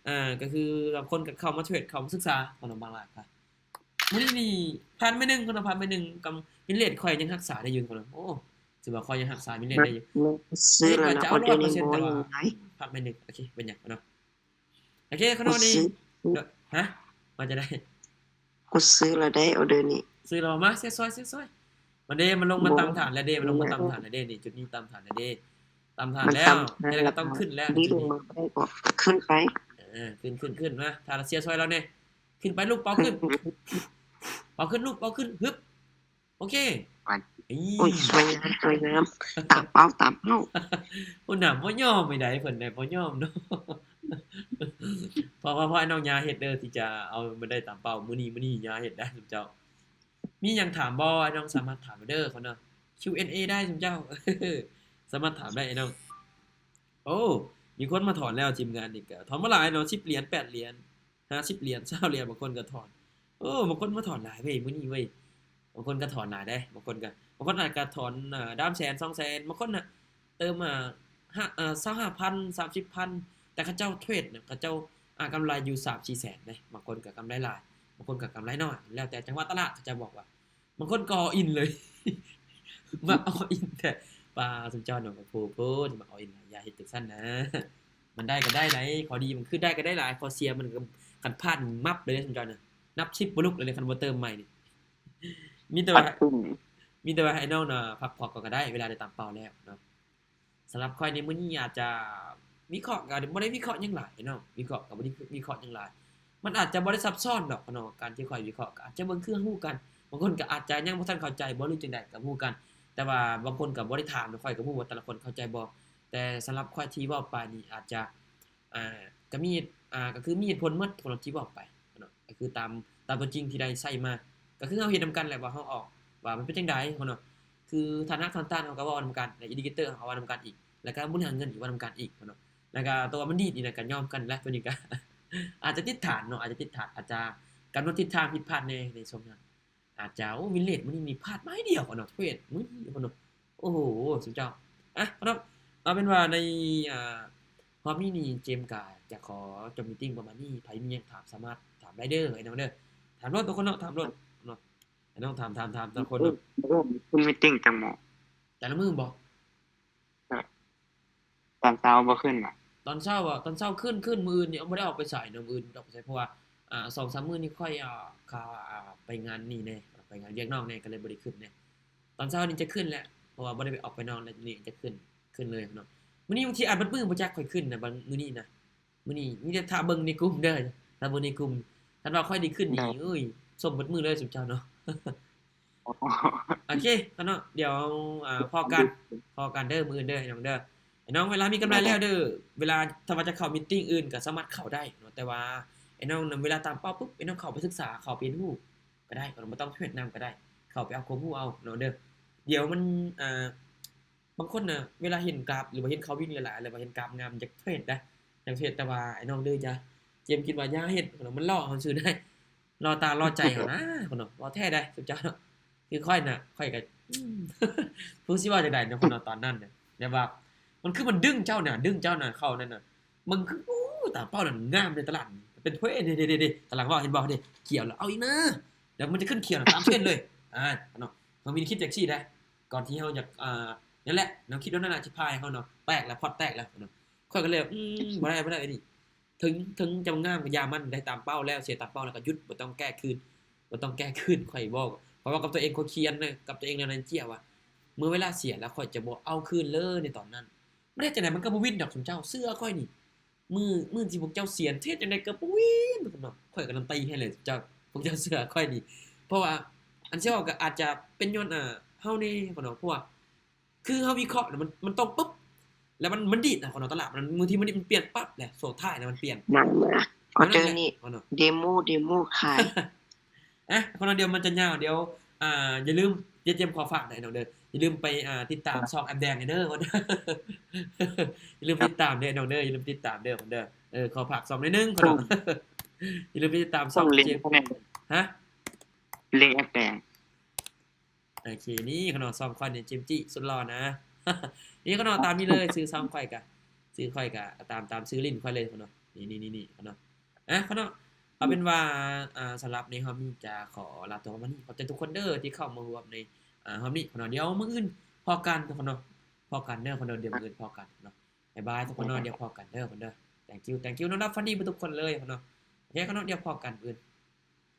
ເອີ ກໍຄືບາງຄົນກໍເຂົ້າມາເທຣດ ເຂົ້າມາສຶກສາ ຄົນບາງຫຼາຍກະ ມື້ນີ້ນີ້ພາດໄມ້ໜຶ່ງ ຄົນພາດໄມ້ໜຶ່ງ ກັບວິນເລດຂ້ອຍຍັງຮັກສາໄດ້ຢູ່ ຄົນ. ໂອ້ ຖືວ່າຂ້ອຍຍັງຮັກສາວິນເລດໄດ້ຢູ່. ຊື້ແລ້ວນະ ອອເດີນີ້ບໍ່ຫຼາຍ ພາດໄມ້ໜຶ່ງ. ໂອເຄ ເປັນຫຍັງເນາະ. ໂອເຄ ຂະນ້ອຍນີ້ ຮະ ວ່າຈັ່ງໃດ? ກໍຊື້ແລ້ວໄດ໋ ອອເດີນີ້ ຊື້ແລ້ວ. ມາ ເຊຍຊອຍ ເຊຍຊອຍ. ມັນເດ້ ມັນລົງມາຕາມຖານແລ້ວເດ້ ມັນລົງມາຕາມຖານແລ້ວເດ້. ນີ້ ຈຸດນີ້ຕາມຖານແລ້ວເດ້ ຕາມຖານແລ້ວ. ແລ້ວກໍຕ້ອງຂຶ້ນແລ້ວ ຂຶ້ນໄປ ເອີ ຂຶ້ນ ຂຶ້ນ ຂຶ້ນ ມາ ຖ້າເຊຍຊອຍລາວແດ່. ຂຶ້ນໄປລູກ ເປົ່າຂຶ້ນ ເປົ່າຂຶ້ນລູກ ເປົ່າຂຶ້ນ ຮຶບ. ໂອເຄ ໂອ້ຍ ສວຍງາມ ສວຍງາມ. ຕາມເປົ້າ ຕາມເປົ້າ. ໂອ້ ນະ ບໍ່ຍອມໃດ ເພິ່ນໄດ໋ ບໍ່ຍອມເນາະ. ເພາະ ເພາະ ເພາະໄອ້ນ້ອງຢ່າເຮັດເດີ ທີ່ຈະເອົາມັນໄດ້ຕາມເປົ້າ. ມື້ນີ້ ມື້ນີ້ຢ່າເຮັດໄດ໋ ເຈົ້າ. ມີຫຍັງຖາມບໍ່? ອ້າຍນ້ອງສາມາດຖາມໄດ້ເດີ ຄົນເນາະ ຄິວແອນເອ ໄດ້ຊຸມເຈົ້າ ສາມາດຖາມໄດ້ອ້າຍນ້ອງ. ໂອ້ ມີຄົນມາຖອນແລ້ວ ທີມງານນີ້ກະຖອນມາຫຼາຍເນາະ ສິບຫຼຽນ ແປດຫຼຽນ ຫ້າສິບຫຼຽນ ຊາວຫຼຽນ ບາງຄົນກະຖອນ. ໂອ້ ບາງຄົນມາຖອນຫຼາຍເວີຍມື້ນີ້ເວີຍ. ບາງຄົນກໍຖອນຫຼາຍເດ້ ບາງຄົນກໍ ບາງຄົນອາດກະຖອນ ເອີ ສາມແສນ ສອງແສນ ບາງຄົນນະເຕີມ ເອີ ຫ້າ ເອີ ຊາວຫ້າພັນ ສາມສິບພັນ ແຕ່ເຂົາເຈົ້າເທຣດນະ ເຂົາເຈົ້າ ອາ ກຳໄລຢູ່ສາມສີ່ແສນເດ້ ບາງຄົນກໍກຳໄລຫຼາຍ ບາງຄົນກໍກຳໄລໜ້ອຍ ແລ້ວແຕ່ຈັງຫວະຕະຫຼາດ ເຂົາເຈົ້າບອກວ່າ ບາງຄົນກໍ all in ເລີຍ ມັກ all in ແທ້ ປາ ຊຸມເຈົ້ານະ ໂພດໆ ມັກ all in ຫຼາຍ ຢ່າເຮັດຈັ່ງຊັ້ນນະ ມັນໄດ້ກໍໄດ້ຫຼາຍ ຂໍ້ດີມັນຄືໄດ້ກໍໄດ້ຫຼາຍ ຂໍ້ເສຍມັນກໍ ຄັນພາດມັບເລີຍ ຊຸມເຈົ້ານະ ນັບສິບບໍ່ລຸກເລີຍ ຄັນບໍ່ເຕີມໃໝ່ນີ້ ມີແຕ່ວ່າ ມີແຕ່ວ່າໃຫ້ນ້ອງນະພັກຜ່ອນກ່ອນກໍໄດ້ ເວລາໄດ້ຕາມເປົ້າແລ້ວເນາະ. ສຳລັບຂ້ອຍໃນມື້ນີ້ອາດຈະວິເຄາະ ກໍບໍ່ໄດ້ວິເຄາະຫຍັງຫຼາຍເນາະ ວິເຄາະກໍບໍ່ໄດ້ວິເຄາະຫຍັງຫຼາຍ ມັນອາດຈະບໍ່ໄດ້ຊັບຊ້ອນດອກເນາະ ການທີ່ຂ້ອຍວິເຄາະ ກໍອາດຈະເບິ່ງຄືຮູ້ກັນ ບາງຄົນກໍອາດຈະຍັງບໍ່ທັນເຂົ້າໃຈບໍ່ ຫຼື ຈັ່ງໃດກໍບໍ່ຮູ້ກັນ ແຕ່ວ່າບາງຄົນກໍບໍ່ໄດ້ຖາມ ຂ້ອຍກໍບໍ່ຮູ້ວ່າແຕ່ລະຄົນເຂົ້າໃຈບໍ່ ແຕ່ສຳລັບຂ້ອຍທີ່ເວົ້າໄປນີ້ອາດຈະ ອ່າ ກໍມີ ອ່າ ກໍຄືມີເຫດຜົນໝົດຂອງທີ່ເວົ້າໄປເນາະ ກໍຄືຕາມ ຕາມຕົວຈິງທີ່ໄດ້ໃຊ້ມາ ກໍຄືເຮົາເຮັດນຳກັນແຫຼະວ່າເຮົາອອກ ວ່າມັນເປັນຈັ່ງໃດເນາະ ຄືຖານະທາງດ້ານເຮົາກໍເວົ້ານຳກັນ ແລະ ອິນດິເຄເຕີເຮົາກໍເວົ້ານຳກັນອີກ ແລ້ວກໍມູນຄ່າເງິນອີກເວົ້ານຳກັນອີກເນາະ ແລ້ວກໍຕົວວ່າມັນດີດນີ້ນະກໍຍອມກັນແຫຼະ ຕົວນີ້ກໍອາດຈະຕິດຖານເນາະ ອາດຈະຕິດຖານ ອາດຈະກຳນົດທິດທາງຜິດພາດແດ່ໃນຊ່ວງນັ້ນ ອາດຈະ ໂອ້ ວິນເລດມື້ນີ້ນີ້ພາດໄມ້ດຽວເນາະ ເທຣດມື້ນີ້ເນາະ ໂອ້ໂຫ ສຸດຍອດ ອ່ະ ເນາະ ເອົາເປັນວ່າໃນ ອ່າ ຮອບນີ້ນີ້ ເຈມກະຈະຂໍຈົບມີດຕິງປະມານນີ້ ໃຜມີຫຍັງຖາມສາມາດຖາມໄດ້ເດີ ໄອ້ນ້ອງເດີ ຖາມໂລດທຸກຄົນເນາະ ຖາມໂລດເນາະ ໄອ້ນ້ອງຖາມ ຖາມ ຖາມແຕ່ລະຄົນເນາະ ເອີ ມີດຕິງຈັກໂມງ ແຕ່ລະມື້ບໍ? ຕອນເຊົ້າບໍ່ຂຶ້ນຫວາ? ຕອນເຊົ້າບໍ? ຕອນເຊົ້າຂຶ້ນ ຂຶ້ນ ມື້ອື່ນນີ້ບໍ່ໄດ້ອອກໄປໃສເນາະ ມື້ອື່ນບໍ່ໄດ້ອອກໄປໃສ ເພາະວ່າ ອ່າ ສອງສາມມື້ນີ້ຂ້ອຍ ອ່າ ຂ້າ ອ່າ ໄປງານນີ້ແດ່ ໄປງານວຽກນອກແດ່ ກໍເລີຍບໍ່ໄດ້ຂຶ້ນແດ່ ຕອນເຊົ້ານີ້ຈະຂຶ້ນແຫຼະ ເພາະວ່າບໍ່ໄດ້ໄປອອກໄປນອນແລ້ວ ນີ້ຈະຂຶ້ນ ຂຶ້ນເລີຍເນາະ ມື້ນີ້ບາງທີອາດເບິດມື້ບໍ່ຈັກ ຂ້ອຍຂຶ້ນນະ ບາງມື້ນີ້ນະ ມື້ນີ້ມີແຕ່ຖ້າເບິ່ງໃນກຸ່ມເດີ ຖ້າເບິ່ງໃນກຸ່ມ ຄັນວ່າຂ້ອຍໄດ້ຂຶ້ນນີ້ ໂອ້ຍ ຊົມເບິດມື້ເລີຍຊຸມເຈົ້າເນາະ ໂອເຄເນາະ ດຽວ ອ່າ ພໍ້ກັນ ພໍ້ກັນເດີ ມື້ອື່ນເດີ ໄອ້ນ້ອງເດີ ໄອ້ນ້ອງເວລາມີກຳໄລແລ້ວເດີ ເວລາຖ້າວ່າຈະເຂົ້າມີດຕິງອື່ນກໍສາມາດເຂົ້າໄດ້ເນາະ ແຕ່ວ່າໄອ້ນ້ອງນຳ ເວລາຕາມເປົ້າປຸບ ໄອ້ນ້ອງເຂົ້າໄປສຶກສາ ເຂົ້າໄປຮຽນຮູ້ກໍໄດ້ ບໍ່ຕ້ອງເທຣດນຳກໍໄດ້ ເຂົ້າໄປເອົາຄວາມຮູ້ເອົາເນາະເດີ ດຽວມັນ ອ່າ ບາງຄົນນະ ເວລາເຫັນກາບ ຫຼືວ່າເຫັນເຂົາວິນຫຼາຍໆ ຫຼືວ່າເຫັນກາບງາມ ຢາກເທຣດນະ ຢາກເທຣດ ແຕ່ວ່າໄອ້ນ້ອງເດີ ຢ່າ ເຈມຄິດວ່າຢ່າເຮັດ ມັນຫຼໍ່ເຮົາຊື່ໄດ໋ ຫຼໍ່ຕາຫຼໍ່ໃຈເຮົານະ ເນາະ ຫຼໍ່ແທ້ໄດ໋ ຊຸມເຈົ້າເນາະ ຄືຂ້ອຍນະ ຂ້ອຍກໍ ອືມ ບໍ່ຮູ້ຊິເວົ້າຈັ່ງໃດເນາະ ເນາະ ຕອນນັ້ນນະ ແບບວ່າ ມັນຄືມັນດຶງເຈົ້ານະ ດຶງເຈົ້ານະ ເຂົ້ານັ້ນນະ ມັນຄື ໂອ້ ຕາມເປົ້ານັ້ນງາມໃນຕະຫຼາດ ເປັນເພ ເດ້ໆໆ ກຳລັງເວົ້າ ເຫັນບໍ່ ເດ້ ຂຽວແລ້ວ ເອົາອີກນະ ແລ້ວມັນຈະຂຶ້ນຂຽວນະ ຕາມເທຣນເລີຍ ອ່າ ເນາະ ເຮົາມີແນວຄິດຈັ່ງຊີ້ໄດ໋ ກ່ອນທີ່ເຮົາຢາກ ອ່າ ນັ້ນແຫຼະ ແນວຄິດເຫຼົ່ານັ້ນນະ ຊິພາໃຫ້ເຮົາເນາະ ແຕກແລ້ວ ພອດແຕກແລ້ວເນາະ ຂ້ອຍກໍເລີຍ ອືມ ບໍ່ໄດ້ ບໍ່ໄດ້ ອັນນີ້ ເຖິງ ເຖິງຈະງາມກໍຢ່າມັນ ໄດ້ຕາມເປົ້າແລ້ວ ເສຍຕາມເປົ້າແລ້ວກໍຢຸດ ບໍ່ຕ້ອງແກ້ຄືນ ບໍ່ຕ້ອງແກ້ຄືນ ຂ້ອຍບອກ ຂ້ອຍເວົ້າກັບຕົວເອງ ຂ້ອຍຂຽນນະ ກັບຕົວເອງແນວນັ້ນເຈ້ຍວ່າ ເມື່ອເວລາເສຍແລ້ວ ຂ້ອຍຈະບໍ່ເອົາຄືນເລີຍໃນຕອນນັ້ນ ມັນເຮັດຈັ່ງໃດມັນກໍບໍ່ວິນດອກ ຊຸມເຈົ້າເຊື່ອຂ້ອຍນີ້ ມື້ ມື້ທີ່ພວກເຈົ້າເສຍ ເຮັດຈັ່ງໃດກໍບໍ່ວິນເນາະ ຂ້ອຍກະການันตีໃຫ້ເລີຍ ເຈົ້າ ພວກເຈົ້າເຊື່ອຂ້ອຍນີ້ ເພາະວ່າ ອັນຊິເວົ້າກໍອາດຈະເປັນຍ້ອນ ອ່າ ເຮົາແດ່ເນາະ ເພາະວ່າ ຄືເຮົາວິເຄາະນະ ມັນ ມັນຕົງປຶບ ແລ້ວມັນ ມັນດີດນະ ເນາະ ຕະຫຼາດ ມັນ ບາງທີມັນ ມັນປ່ຽນປັບແຫຼະ ຊ່ວງທ້າຍນະ ມັນປ່ຽນ ນັ້ນແຫຼະ ອໍເດີນີ້ ເນາະ ເດໂມ ເດໂມຂາຍ ອ່ະ ເນາະ ດຽວມັນຈະຍາວ ດຽວ ອ່າ ຢ່າລືມ ເຈມຂໍຝາກເດີ ນ້ອງເດີ ຢ່າລືມໄປ ອ່າ ຕິດຕາມຊ່ອງແອັບແດງເດີ ຢ່າລືມຕິດຕາມເດີ ນ້ອງເດີ ຢ່າລືມຕິດຕາມເດີ ເດີ ເອີ ຂໍຝາກຊ່ອງໜ້ອຍໜຶ່ງ ຢ່າລືມໄປຕິດຕາມຊ່ອງ ເຈມ ຮະ ລິງແອັບແດງ ໂອເຄ ນີ້ຂະໜໍ່ ຊ່ອງຂ້ອຍນີ້ ເຈມຈິ ສຸດຫຼໍ່ນະ ນີ້ຂະໜໍ່ ຕາມນີ້ເລີຍ ຊື່ຊ່ອງຂ້ອຍກະ ຊື່ຂ້ອຍກະຕາມ ຕາມຊື່ຫຼິ້ນຂ້ອຍເລີຍຂະໜໍ່ ນີ້ໆໆ ຂະໜໍ່ ອ່ະ ຂະໜໍ່ ເອົາເປັນວ່າ ອ່າ ສຳລັບໃນຮອບນີ້ຈະຂໍລາຕົວປະມານນີ້ ຂອບໃຈທຸກຄົນເດີທີ່ເຂົ້າມາຮ່ວມໃນ ອ່າ ຮອບນີ້ຂະໜໍ່ ດຽວມື້ອື່ນພໍ້ກັນຂະໜໍ່ ພໍ້ກັນເດີຂະໜໍ່ ດຽວມື້ອື່ນພໍ້ກັນເນາະ ບາຍບາຍທຸກຄົນເນາະ ດຽວພໍ້ກັນເດີຂະໜໍ່ thank you thank you ນອນຫຼັບຝັນດີເບິດທຸກຄົນເລີຍຂະໜໍ່ ໂອເຄຂະໜໍ່ ດຽວພໍ້ກັນມື້ອື່ນ